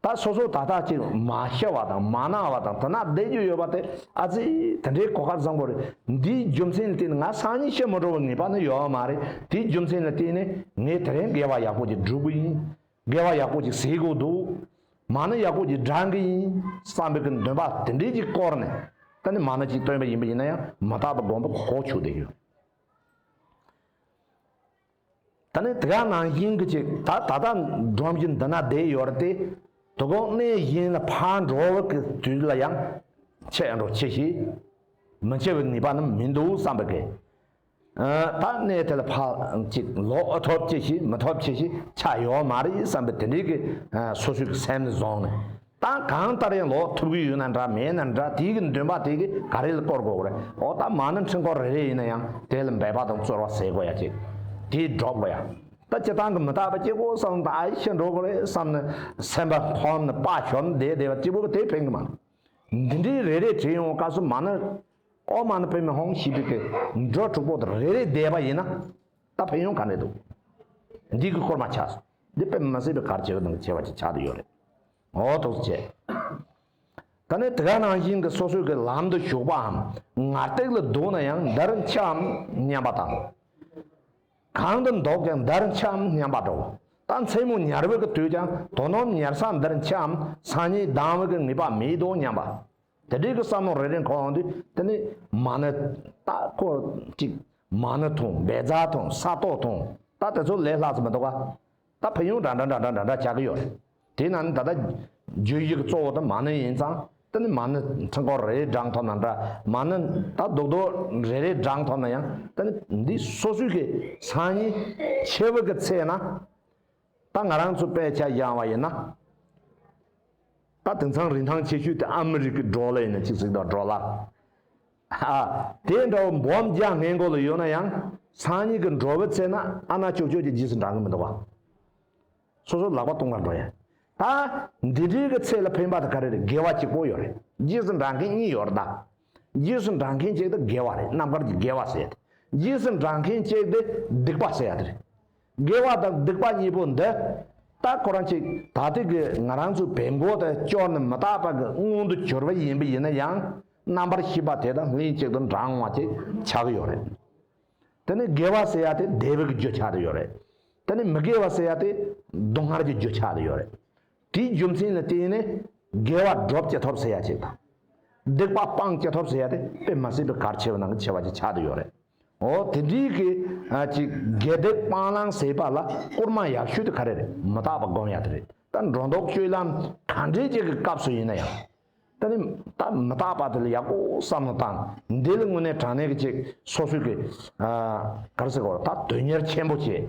ད་སོ་སོ་ད་ལྟ་ཅིག་མ་ཤི་བ་དང་མ་ན་བ་དང་དེ་ན་བསྡད་རྒྱུ་ཡོད་པ་དེ། ཨ་ཙི། དེ་འདྲའི་གོ་སྐབས་བཟང་པོ་རེད། འདིའི་རྒྱུ་མཚན་ལ་བརྟེན་ནས་ང་སང་ཉིན་ཤི་མི་འགྲོ་བའི་ངེས་པ་ནི་ཡོད་མ་རེད། དེའི་རྒྱུ་མཚན་ལ་བརྟེན་ནས་ངས་དེ་རིང་དགེ་བ་ཡག་པོ་ཅིག་སྒྲུབ་གི་ཡིན། དགེ་བ་ཡག་པོ་ཅིག་ཟས་དགོས་འདུག་མ་ཎི་ཡག་པོ་ཅིག་བགྲང་གི་ཡིན་བསམ་པའི་གི་འདུན་པ་དེ་འདྲའི་ཅིག་བསྐོར་ནས། ད་ནི་མ་ཎི་ཅིག་བཏོན་པ་ཡིན་པ་ཡིན་ན་ཡང་མི་རྟག་པ་སྒོམ་པ་གོ་ཆོད་བསྡད་ཡོད། ད་ནི་དེ་ག་ནང་བཞིན་གྱི་ཅིག་ད་ད་ལྟ་སྒྲོམ་གཞི་འདི་ན་བསྡད་ཡོད་རེད་དེ། དོ་དགོང་གནས་གཞན་ལ་ཕར་འགྲོ་བའི་གི་དུས་ལ་ཡང་འཆི་འགྲོ་ཆེ་ཞིག་མི་འཆི་བའི་ངེས་པ་ནི་མི་འདུག་བསམ་པའི་གི། ཨ། ད་གནས་དེ་ལ་ཕར་ཅིག་ལོག་ཐུབ་ཅི་ཞིག་མི་ཐུབ་ཅི་ཞིག་ཆ་ཡོད་མ་རེད་བསམ་པའི་དེ་འདྲའི་གི། ཨ། སོ་སོའི་གི་སེམས་ལ་བཟུང་ནས། ད་གང་ལྟར་ཡང་ལོག་ཐུབ་ཀྱི་ཡོད་ན་འདྲ་མེད་ན་འདྲ། དེའི་གི་འདུན་པ་དེ་གི་ག་རེ་ལ་བསྐོར་དགོས་རེད། འོ་ད་མ་ཎི་འཕྲུལ་འཁོར་རེ་རེ་ཡིན་ན་ཡང་དེ་ལ་འབད་པ་དང་རྩོལ་བ་ཟེར་དགོས་ཡ་ཅིག་དེ་སྒྲུབ་དགོས་ཡ། ད་སྤྱིར་བཏང་གི་མི་རྟག་པ་གཅིག་པོ་བསམ། ད་ཨ་ཡེ་ཤི་འགྲོ་དགོས་རེད་བསམ་ནས་སེམས་པ་ཕམ་ནས་དཔའ་ཞུམ་བསྡད་བསྡད་པ་གཅིག་པོ་གི་དེ་ཕན་གི་མ་རེད། འདི་འདྲའི་རེ་རེ་བྲིས་ཡོང་སྐབས་སུ་མ་ཎི། ཨོཾ་མ་ཎི་པདྨེ་ཧཱུྃ་ཞེས་པའི་གི་འགྲོ་དྲུག་པོ་དེ་རེ་རེ་བཟླས་པ་ཡིན་ན། ད་ཕན་ཡོན་ག་འདྲ་འདུག་འདི་གི་སྐོར་མ་ཆགས་སོང་། འདི་དཔེ་མི་སྲིད་པའི་གལ་ཆེ་བའི་ནང་གི་ཆེ་བ་ཅིག་ཆགས་བསྡད་ཡོད་རེད། འོ་ཐུགས་རྗེ་ཆེ། ད་ནི་དེ་ག་ནང་བཞིན་གྱི་སོ་སོའི་གི་ལམ་དུ་ཞུགས་པའམ་ངར་སྟེགས་ལ་འདུག་ན་ཡང་འདིར་འཆིའམ་སྙམ་པ་དང་། གང་དུ་འདུག་ཀྱང་འདིར་འཆིའམ་སྙམ་པ་འདྲ་བོ། ད་མཚན་མོ་ཉལ་བའི་གི་དུས་ཀྱང་དོ་སྣང་ཉལ་ས་འདིར་འཆིའམ་སང་ཉིན་ལྡང་བའི་གི་ངེས་པ་མེད་དོ་སྙམ་པ། དེ་འདྲའི་གི་བསམ་བློ་རེ་རེ་འཁོར་འོང་དུས་དེ་ནི་མ་ཎི་ད་ཁོ་ཅིག་མ་ཎི་ཐོང་བཛྲ་ཐོང་ས་ཏོག་ཐོང་ད་དེ་ཚོ་ལས་སླ་ས་མི་འདུག་ག་ད་ཕན་ཡོན་འདྲ་འདྲ་འདྲ་འདྲ་འདྲ་འདྲ་ཆགས་ཀྱི་ཡོད་རེད། དེ་ན་ནི་ད་ལྟ་བརྗོད་གཞི་གི་གཙོ་བོ་དེ་མ་ཎི་ཡིན་ཙང་ ད་ནི་མ་ཎི་ཕྲེང་སྐོར་རེ་བགྲང་ཐུབ་ན་འདྲ། མ་ཎི་ད་རྡོག་རྡོག་རེ་རེ་བགྲང་ཐུབ་ན་ཡང་། ད་ནི་འདི་སོ་སོའི་གི་སང་ཉིན་ཆེ་བའི་གི་ཚེ་ན། ད་ང་རང་ཚོ་དཔེ་ཆ་བཞག་པ་ཡིན་ན། ད་དེང་སང་རིན་ཐང་ཆེ་ཤོས་དེ་ཨ་མི་རི་ཀའི་ཌོ་ལར་ཡིན་ན་གཅིག་གཟིགས་དང་ཌོ་ལར། ཨ། དེ་འདྲ་བོ་འབུམ་བརྒྱ་སྔོན་འགོག་ལ་ཡོད་ན་ཡང་། སང་ཉིན་གི་འགྲོ་བའི་ཚེ་ན་ཨ་ན་ཅོག་ཅོག་གི་རྗེས་སུ་འབྲང་གི་མི་འདུག་ག། སོ་སོ་ལག་པ་སྟོང་པར་འགྲོ་ཡ། ད་འདི་འདྲའི་གི་ཚེ་ལ་ཕན་པ་དེ་ག་རེ་རེད། དགེ་བ་གཅིག་པོ་ཡོད་རེད། རྗེས་སུ་འབྲང་མཁན་གཉིས་ཡོད་རེད་ད། རྗེས་སུ་འབྲང་མཁན་གཅིག་དེ་དགེ་བ་རེད། རྣམ་དཀར་གྱི་དགེ་བ་ཟེར་ཡ་དེ། རྗེས་སུ་འབྲང་མཁན་གཅིག་དེ་སྡིག་པ་ཟེར་ཡ་དེ་རེད། དགེ་བ་དང་སྡིག་པ་གཉིས་པོ་འདི། ད་ཁོ་རང་གཅིག་ད་ལྟའི་གི་ང་རང་ཚོའི་བེམ་པོ་དེ་སྐྱོར་ནས་མི་རྟག་པ་གི་མངོན་དུ་གྱུར་པ་ཡིན་པ་ཡིན་ན་ཡང་། རྣམ་པར་ཤེས་པ་དེ་དང་ལྷན་ཅིག་ཏུ་འབྲང་བ་ཅིག་ཆགས་ཀྱི་ཡོད་རེད། དེ་ནས་དགེ་བ་ཟེར་ཡ་དེ་བདེ་བའི་རྒྱུ་ཆགས་བསྡད་ཡོད་རེད། དེ་ནས་མི་དགེ་བ་ཟེར་ཡ་དེ་སྡུག་བསྔལ་གྱི་རྒྱུ་ཆགས་བསྡད་ཡོད་རེད། དེའི་རྒྱུ་མཚན་ལ་བརྟེན་ནས་དགེ་བ་སྒྲུབ་ཅི་ཐུབ་ཟེར་ཡ་ཅིག་དང་། སྡིག་པ་སྤང་ཅི་ཐུབ་ཟེར་ཡ་དེ་དཔེ་མ་སྲིད་པའི་གལ་ཆེ་བ་ནང་གི་ཆེ་བ་ཅིག་ཆགས་བསྡད་ཡོད་རེད། འོ་དེ་འདྲའི་གི་ཨ་ཅིག་དགེ་སྡིག་སྤང་བླང་ཟེར་བ་ལ་སྐུལ་མ་ཡག་ཤོས་དེ་ག་རེ་རེད། མི་རྟག་པ་སྒོམ་ཡ་དེ་རེད། ད་འགྲོ་ལྡོག་སྤྱོད་ལམ་ག་འདྲའི་ཅིག་གི་སྐབས་སུ་ཡིན་ན་ཡང་། ད་ནི་ད་མི་རྟག་པ་དེ་ལ་ཡག་པོ་བསམ་བློ་བཏང་། འདི་ལ་དངོས་གནས་དྲང་གནས་ཀྱི་ཅིག་སོ་སོའི་གི་ཨ་ག་རེ་ཟེར་དགོས་རེད། ད་དོན་གཉེར་ཆེན་པོ་བྱེད།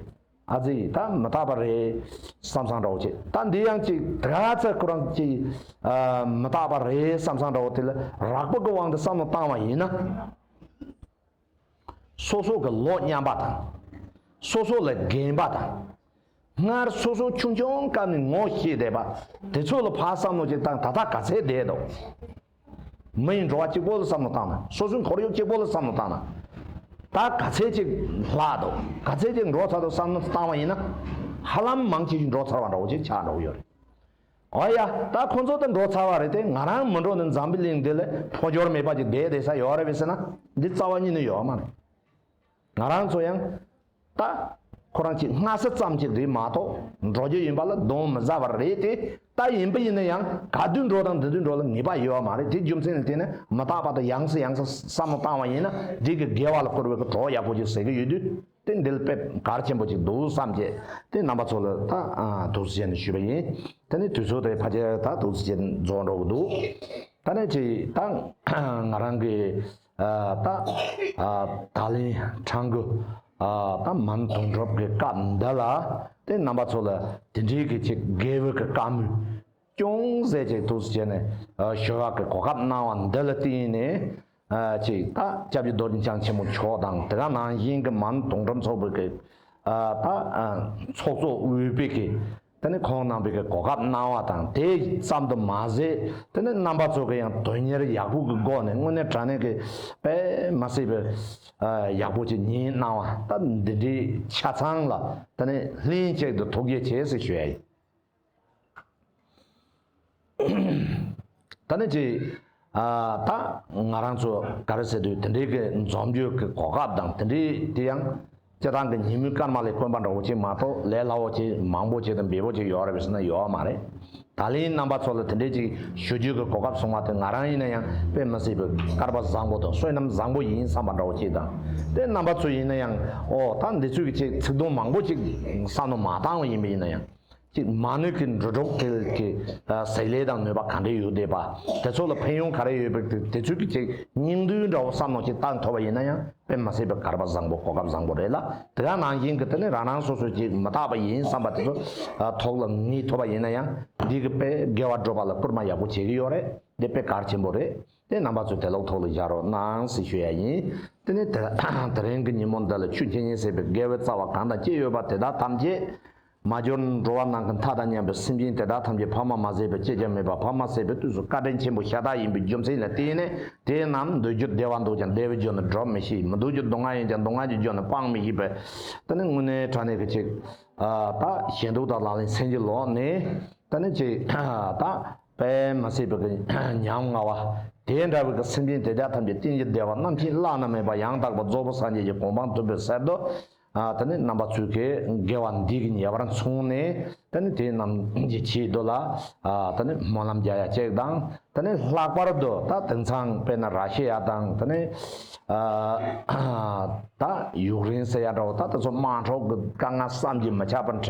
ཨ་ཙི་ད་མི་རྟག་པ་རེད་བསམ་བསམ་འདྲ་བོ་བྱེད། ད་འདི་ཡང་ཅིག་དེ་ག་ཚོད་ཁོ་རང་ཅིག་ཨ་མི་རྟག་པ་རེད་བསམ་བསམ་འདྲ་བོ་དེ་ལ་རགས་པ་གི་དབང་དུ་བསམ་བློ་བཏང་བ་ཡིན་ན། སོ་སོ་གི་ལོ་མཉམ་པ་དང་། སོ་སོ་ལས་རྒན་པ་དང་། སྔར་སོ་སོ་ཆུང་ཆུང་སྐབས་ནས་ངོ་ཤེས་བསྡད་པ་དེ་ཚོ་ལ་ཕར་བསམ་བློ་ཅིག་བཏང་། ད་ལྟ་ག་ཚད་བསྡད་འདུག། མི་ཡི་འགྲོ་བ་གཅིག་པོ་ལ་བསམ་བློ་བཏང་ན། སོ་སོའི་ཁོར་ཡུག་གཅིག་པོ་ལ་བསམ་བློ་བཏང་ན། ད་ག་ཚད་ཅིག་ལྷག་འདུག། ག་ཚད་ཅིག་འགྲོ་ཚར་འདུག་བསམ་བློ་བཏང་བ་ཡིན་ན། ཧ་ལམ་མང་ཆེ་ཞིག་འགྲོ་ཚར་བ་འདྲ་བོ་ཅིག་ཆགས་འགྲོ་གི་ཡོད་རེད། འོ་ཡ། ད་ཁོ་ཚོ་ད་འགྲོ་ཚར་བ་རེད་དེ། ང་རང་མི་འགྲོ་ནི་འཛམ་བུ་གླིང་འདི་ལ་འཕོ་འགྱུར་མེད་པ་ཅིག་བསྡད་བསྡད་ས་ཡོད་རེད་པས་ཟེར་ན། འདི་རྩ་བ་ཉིད་ནས་ཡོད་མ་རེད། ང་རང་ཚོ་ཡང་ད་ཁོ་རང་ཅིག་སྔ་ས་ཙམ་ཅིག་རེད་མ་གཏོགས། འགྲོ་རྒྱུ་ཡིན་པ་ལ་གདོང་མི་ཟ་བ་རེད་དེ། ད་ཡིན་པ་ཡིན་ན་ཡང་ག་དུས་འགྲོ་དང་འདི་དུས་འགྲོ་ལ་ངེས་པ་ཡོད་མ་རེད། དེ་རྒྱུ་མཚན་ལ་བརྟེན་ནས་མི་རྟག་པ་དང་ཡང་སེ་ཡང་སེ་བསམ་བློ་བཏང་བ་ཡིན་ན། འདི་གི་དགེ་བ་ལ་བསྐུར་བའི་གི་གྲོགས་ཡག་པོ་ཅིག་ཟེར་གི་ཡོད་དུས། དེ་འདི་ལ་དཔེ་གལ་ཆེན་པོ་ཅིག་འདུག་བསམ་བྱས། དེ་རྣམ་པ་ཚོ་ལ་ད་ཨ་ཐུགས་རྗེ་ཆེ་ནས་ཞུས་པ་ཡིན། དེ་ནས་དུས་ཚོད་དེ་ཕལ་ཆེར་ད་ཐུགས་རྗེ་ཆེ་རྫོགས་འགྲོ་གི་འདུག། ད་ནས་ཅིག་ད་ང་རང་གི་ཨ་ད་ཨ་ད་ལན་ཕྲང་གི་ཨ་ད་མ་ཎི་དུང་སྒྲུབ་ཀྱི་སྐབས་འདི་ལ། དེ་རྣམ་པ་ཚོ་ལ་དེ་འདྲའི་གི་ཅིག་དགེ་བའི་གི་བཀའ་མོལ་ཅུང་ཟད་ཅིག་ཐུགས་རྗེ་ཆེ་ནས་ཨ་ཞུ་བ་གི་གོ་སྐབས་གནང་བ་འདི་ལ་བརྟེན་ནས། ཨ་ཅིག་ད་སྐྱབས་རྗེ་རྡོ་རྗེ་འཆང་ཆེན་པོ་མཆོག་དང་། དེ་ག་ནང་བཞིན་གྱི་མ་ཎི་དུང་སྒྲུབ་ཚོགས་པའི་གི་ཨ་ད་ཨ་ཚོགས་གཙོ་དབུས་པའི་གི་དེ་ནས་ཁོང་རྣམ་པའི་གི་གོ་སྐབས་གནང་བ་དང་། དེ་ཙམ་དུ་མ་ཟད། དེ་ནས་རྣམ་པ་ཚོ་གི་ཡང་དོན་གཉེར་ཡག་པོ་གི་སྒོ་ནས་དངོས་གནས་དྲང་གནས་ཀྱི་དཔེ་མ་སྲིད་པའི་ཨ་ཡག་པོ་ཅིག་ཉན་གནང་བ། ད་འདི་འདྲའི་ཆ་ཚང་ལ་དེ་ནས་ལྷན་ཅིག་ཏུ་ཐུགས་རྗེ་ཆེ་ཟེར་ཞུ་ཡ་ཡིན། ད་ནི་ཅིག་ཨ་ད་ང་རང་ཚོ་ག་རེ་ཟེར་དུས། དེ་འདྲའི་གི་འཛོམས་རྒྱུ་གི་གོ་སྐབས་དང་། དེ་འདྲའི་དེ་ཡང་སྤྱིར་བཏང་གི་ཉིན་མོའི་སྐར་མ་ལས་དཀོན་པ་འདྲ་བོ་ཅིག་མ་གཏོགས། ལས་སླ་བོ་ཅིག་མང་པོ་ཅིག་དང་འབེལ་པོ་ཅིག་ཡོད་རེད་པས་ཟེར་ན་ཡོད་མ་རེད། ད་ལན་རྣམ་པ་ཚོ་ལ་དེ་འདྲའི་ཅིག་ཞུ་རྒྱུ་གི་གོ་སྐབས་བྱུང་བ་དེ། ང་རང་ཡིན་ན་ཡང་དཔེ་མི་སྲིད་པའི་སྐལ་པ་བཟང་པོ་དང་བསོད་ནམས་བཟང་པོ་ཡིན་བསམ་པ་འདྲ་བོ་ཅིག་དང་། དེ་རྣམ་པ་ཚོ་ཡིན་ན་ཡང་ཨོ་ད་འདི་ཚོའི་གི་ཅིག་ཚིག་དོན་མང་པོ་ཅིག་བསམ་བློ་མ་བཏང་བ་ཡིན་པ་ཡིན་ན་ཡང་། ཅིག་མ་ཎི་གི་འགྲོ་གྲོགས་དེ་གི་ཨ་བསྲེ་ལྷད་དང་ནུས་པ་ག་འདྲས་ཡོད་བསྡད་པ། དེ་ཚོ་ལ་ཕན་ཡོན་ག་རེ་ཡོད་པའི་དེ་ཚོའི་གི་ཅིག་སྙིང་བསྡུས་འདྲ་བོ་བསམ་བློ་ཅིག་བཏང་ཐུབ་པ་ཡིན་ན་ཡང་། དཔེ་མ་སྲིད་པའི་སྐལ་པ་བཟང་པོ་གོ་སྐབས་བཟང་པོ་རེད་ལ། དེ་ག་ནང་བཞིན་གི་དེ་ནི་རང་རང་སོ་སོའི་ཅིག་མི་རྟག་པ་ཡིན་བསམ་པ་དེ་ཚོ་ཨ་ཐོག་ལ་ངེས་ཐུབ་པ་ཡིན་ན་ཡང་། འདི་གི་དཔེ་དགེ་བ་སྒྲུབ་པ་ལ་སྐུལ་མ་ཡག་པོ་བྱེད་ཀྱི་ཡོད་རེད། འདི་དཔེ་གལ་ཆེན་པོ་རེད། དེ་རྣམ་པ་ཚོས་དེ་ལོག་ཐོག་ལ་བཞག་རོགས་གནང་ཟེར་ཞུ་ཡ་ཡིན། དེ་ནས་དེ་དེ་རིང་གི་ཉིན་མོ་འདི་ལ་ཆོས་འཆད་ཉན་ཟེར་བའི་དགེ་བའི་རྩ་བ་གང་དང་བཅས་ཡོད་པ་དེ་དག་ཐམས་ཅད་མ་གྱུར་འགྲོ་བ་ནང་གི་མཐའ་དང་མཉམ་པའི་སེམས་ཅན་དེ་དག་ཐམས་ཅད་ཕ་མ་མ་ཟད་པའི་གཅེས་ཀྱང་མེད་པ། ཕ་མ་ཟད་པའི་དུས་སུ་བཀའ་དྲིན་ཆེན་པོ་ཤ་སྟག་ཡིན་པའི་རྒྱུ་མཚན་ལ་བརྟེན་ནས། དེ་རྣམས་འདོད་རྒྱུ་བདེ་བ་འདོད་ཀྱང་བདེ་བའི་རྒྱུ་ནི་སྒྲུབ་མི་ཤེས། མི་འདོད་རྒྱུ་སྡུག་བསྔལ་ཡིན་ཀྱང་སྡུག་བསྔལ་གྱི་རྒྱུ་ནི་སྤང་མི་ཤེས་པས། དེ་ནི་དངོས་གནས་དྲང་གནས་ཀྱི་ཅིག་ཨ་ད་ཞེ་སྡུག་དང་ལག་ལེན་ཚན་གྱི་ལོག་ནས། དེ་ནི་ཅིག་ད་དཔེ་མ་སྲིད་པའི་གི་ཉམ་ང་བ་དེ་འདྲ་བའི་གི་སེམས་ཅན་དེ་དག་ཐམས་ཅད་གཏན་གྱི་བདེ་བ་རྣམ་མཁྱེན་བླ་ན་མེད་པ་ཡང་དག་པར་རྫོགས་པའི་སངས་རྒྱས་ཀྱི་གོ་འཕང་ཐོབ་པའི་ཟེར་དུས། ཨ་དེ་ནི་རྣམ་པ་ཚོས་ཀྱི་དགེ་བ་འདི་གི་ཉེ་བར་མཚུངས་ནས། དེ་ནི་དེ་རྣམས་ཀྱི་ཆེད་དུ་ལ་ཨ་དེ་ནི་སྨོན་ལམ་རྒྱག་ཡ་གཅིག་དང་། དེ་ནི་ལྷག་པར་དུ་ད་དེང་སང་དཔེར་ན་ར་ཤི་ཡ་དང་། དེ་ནི་ཨ་ད་ཡུཀ་རེན་ཟེར་ཡ་འདྲ་བོ། ད་དེ་ཚོ་དམག་འཁྲུག་གི་དཀའ་ངལ་བསམ་གྱིས་མི་ཁྱབ་པ་འཕྲད།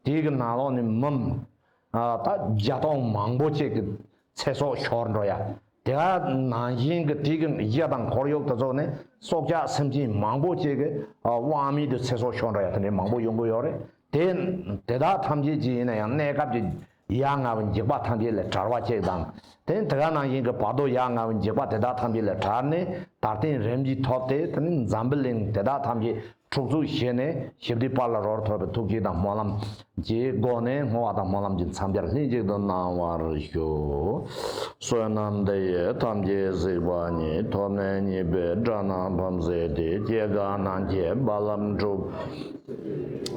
དེའི་གི་ནང་ལོགས་ནས་མི་ཨ་ད་བརྒྱ་སྟོང་མང་པོ་ཅིག་གི་ ཚེ་སྲོག་ཤོར་འགྲོ་ཡ། དེ་ག་ནང་བཞིན་གྱི་དེ་གི་གཞི་དང་ཁོར་ཡུག་དེ་ཚོ་ནི་སྲོག་ཆགས་སེམས་ཅན་མང་པོ་ཅིག་གི་དབང་མེད་དུ་ཚེ་སྲོག་ཤོར་འགྲོ་ཡ་དེ་འདྲའི་མང་པོ་ཡོང་གི་ཡོད་རེད། དེ་དེ་དག་ཐམས་ཅད་ཅིག་ཡིན་ན་ཡང་གནས་སྐབས་ཀྱི་ཡ་ང་བའི་འཇིགས་པ་ཐམས་ཅད་ལས་བྲལ་བ་ཅིག་དང་། དེ་དེ་ག་ནང་བཞིན་གྱི་བར་དོ་ཡ་ང་བའི་འཇིགས་པ་དེ་དག་ཐམས་ཅད་ལས་བྲལ་ནས་ད་ཐེངས་རིམ་གྱིས་ཐོབ་སྟེ། དེ་ནི་འཛམ་བུ་གླིང་དེ་དག་ཐམས་ཅད་འཁྲུག་འཛུགས་བྱས་ནས་ཞི་བདེའི་དཔལ་ལ་རོལ་ཐུབ་པའི་ཐུགས་བསྐྱེད་དང་སྨོན་ལམ་གྱི་སྒོ་ནས་བསྔོ་བ་དང་སྨོན་ལམ་གྱི་མཚམས་སྦྱོར་ལྷན་ཅིག་ཏུ་གནང་བར་ཞུ། བསོད་ནམས་འདི་ཡིས་ཐམས་ཅད་གཟིགས་པ་ཉིད། ཐོབ་ནས་ཉེས་པའི་དགྲ་རྣམས་ཕམ་བྱས་ཏེ། སྐྱེ་རྒ་ན་འཆིའི་རྦ་རླབས་འཁྲུགས།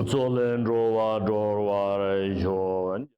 མཚོ་ལས་འགྲོ་བ་སྒྲོལ་བར་ཤོག།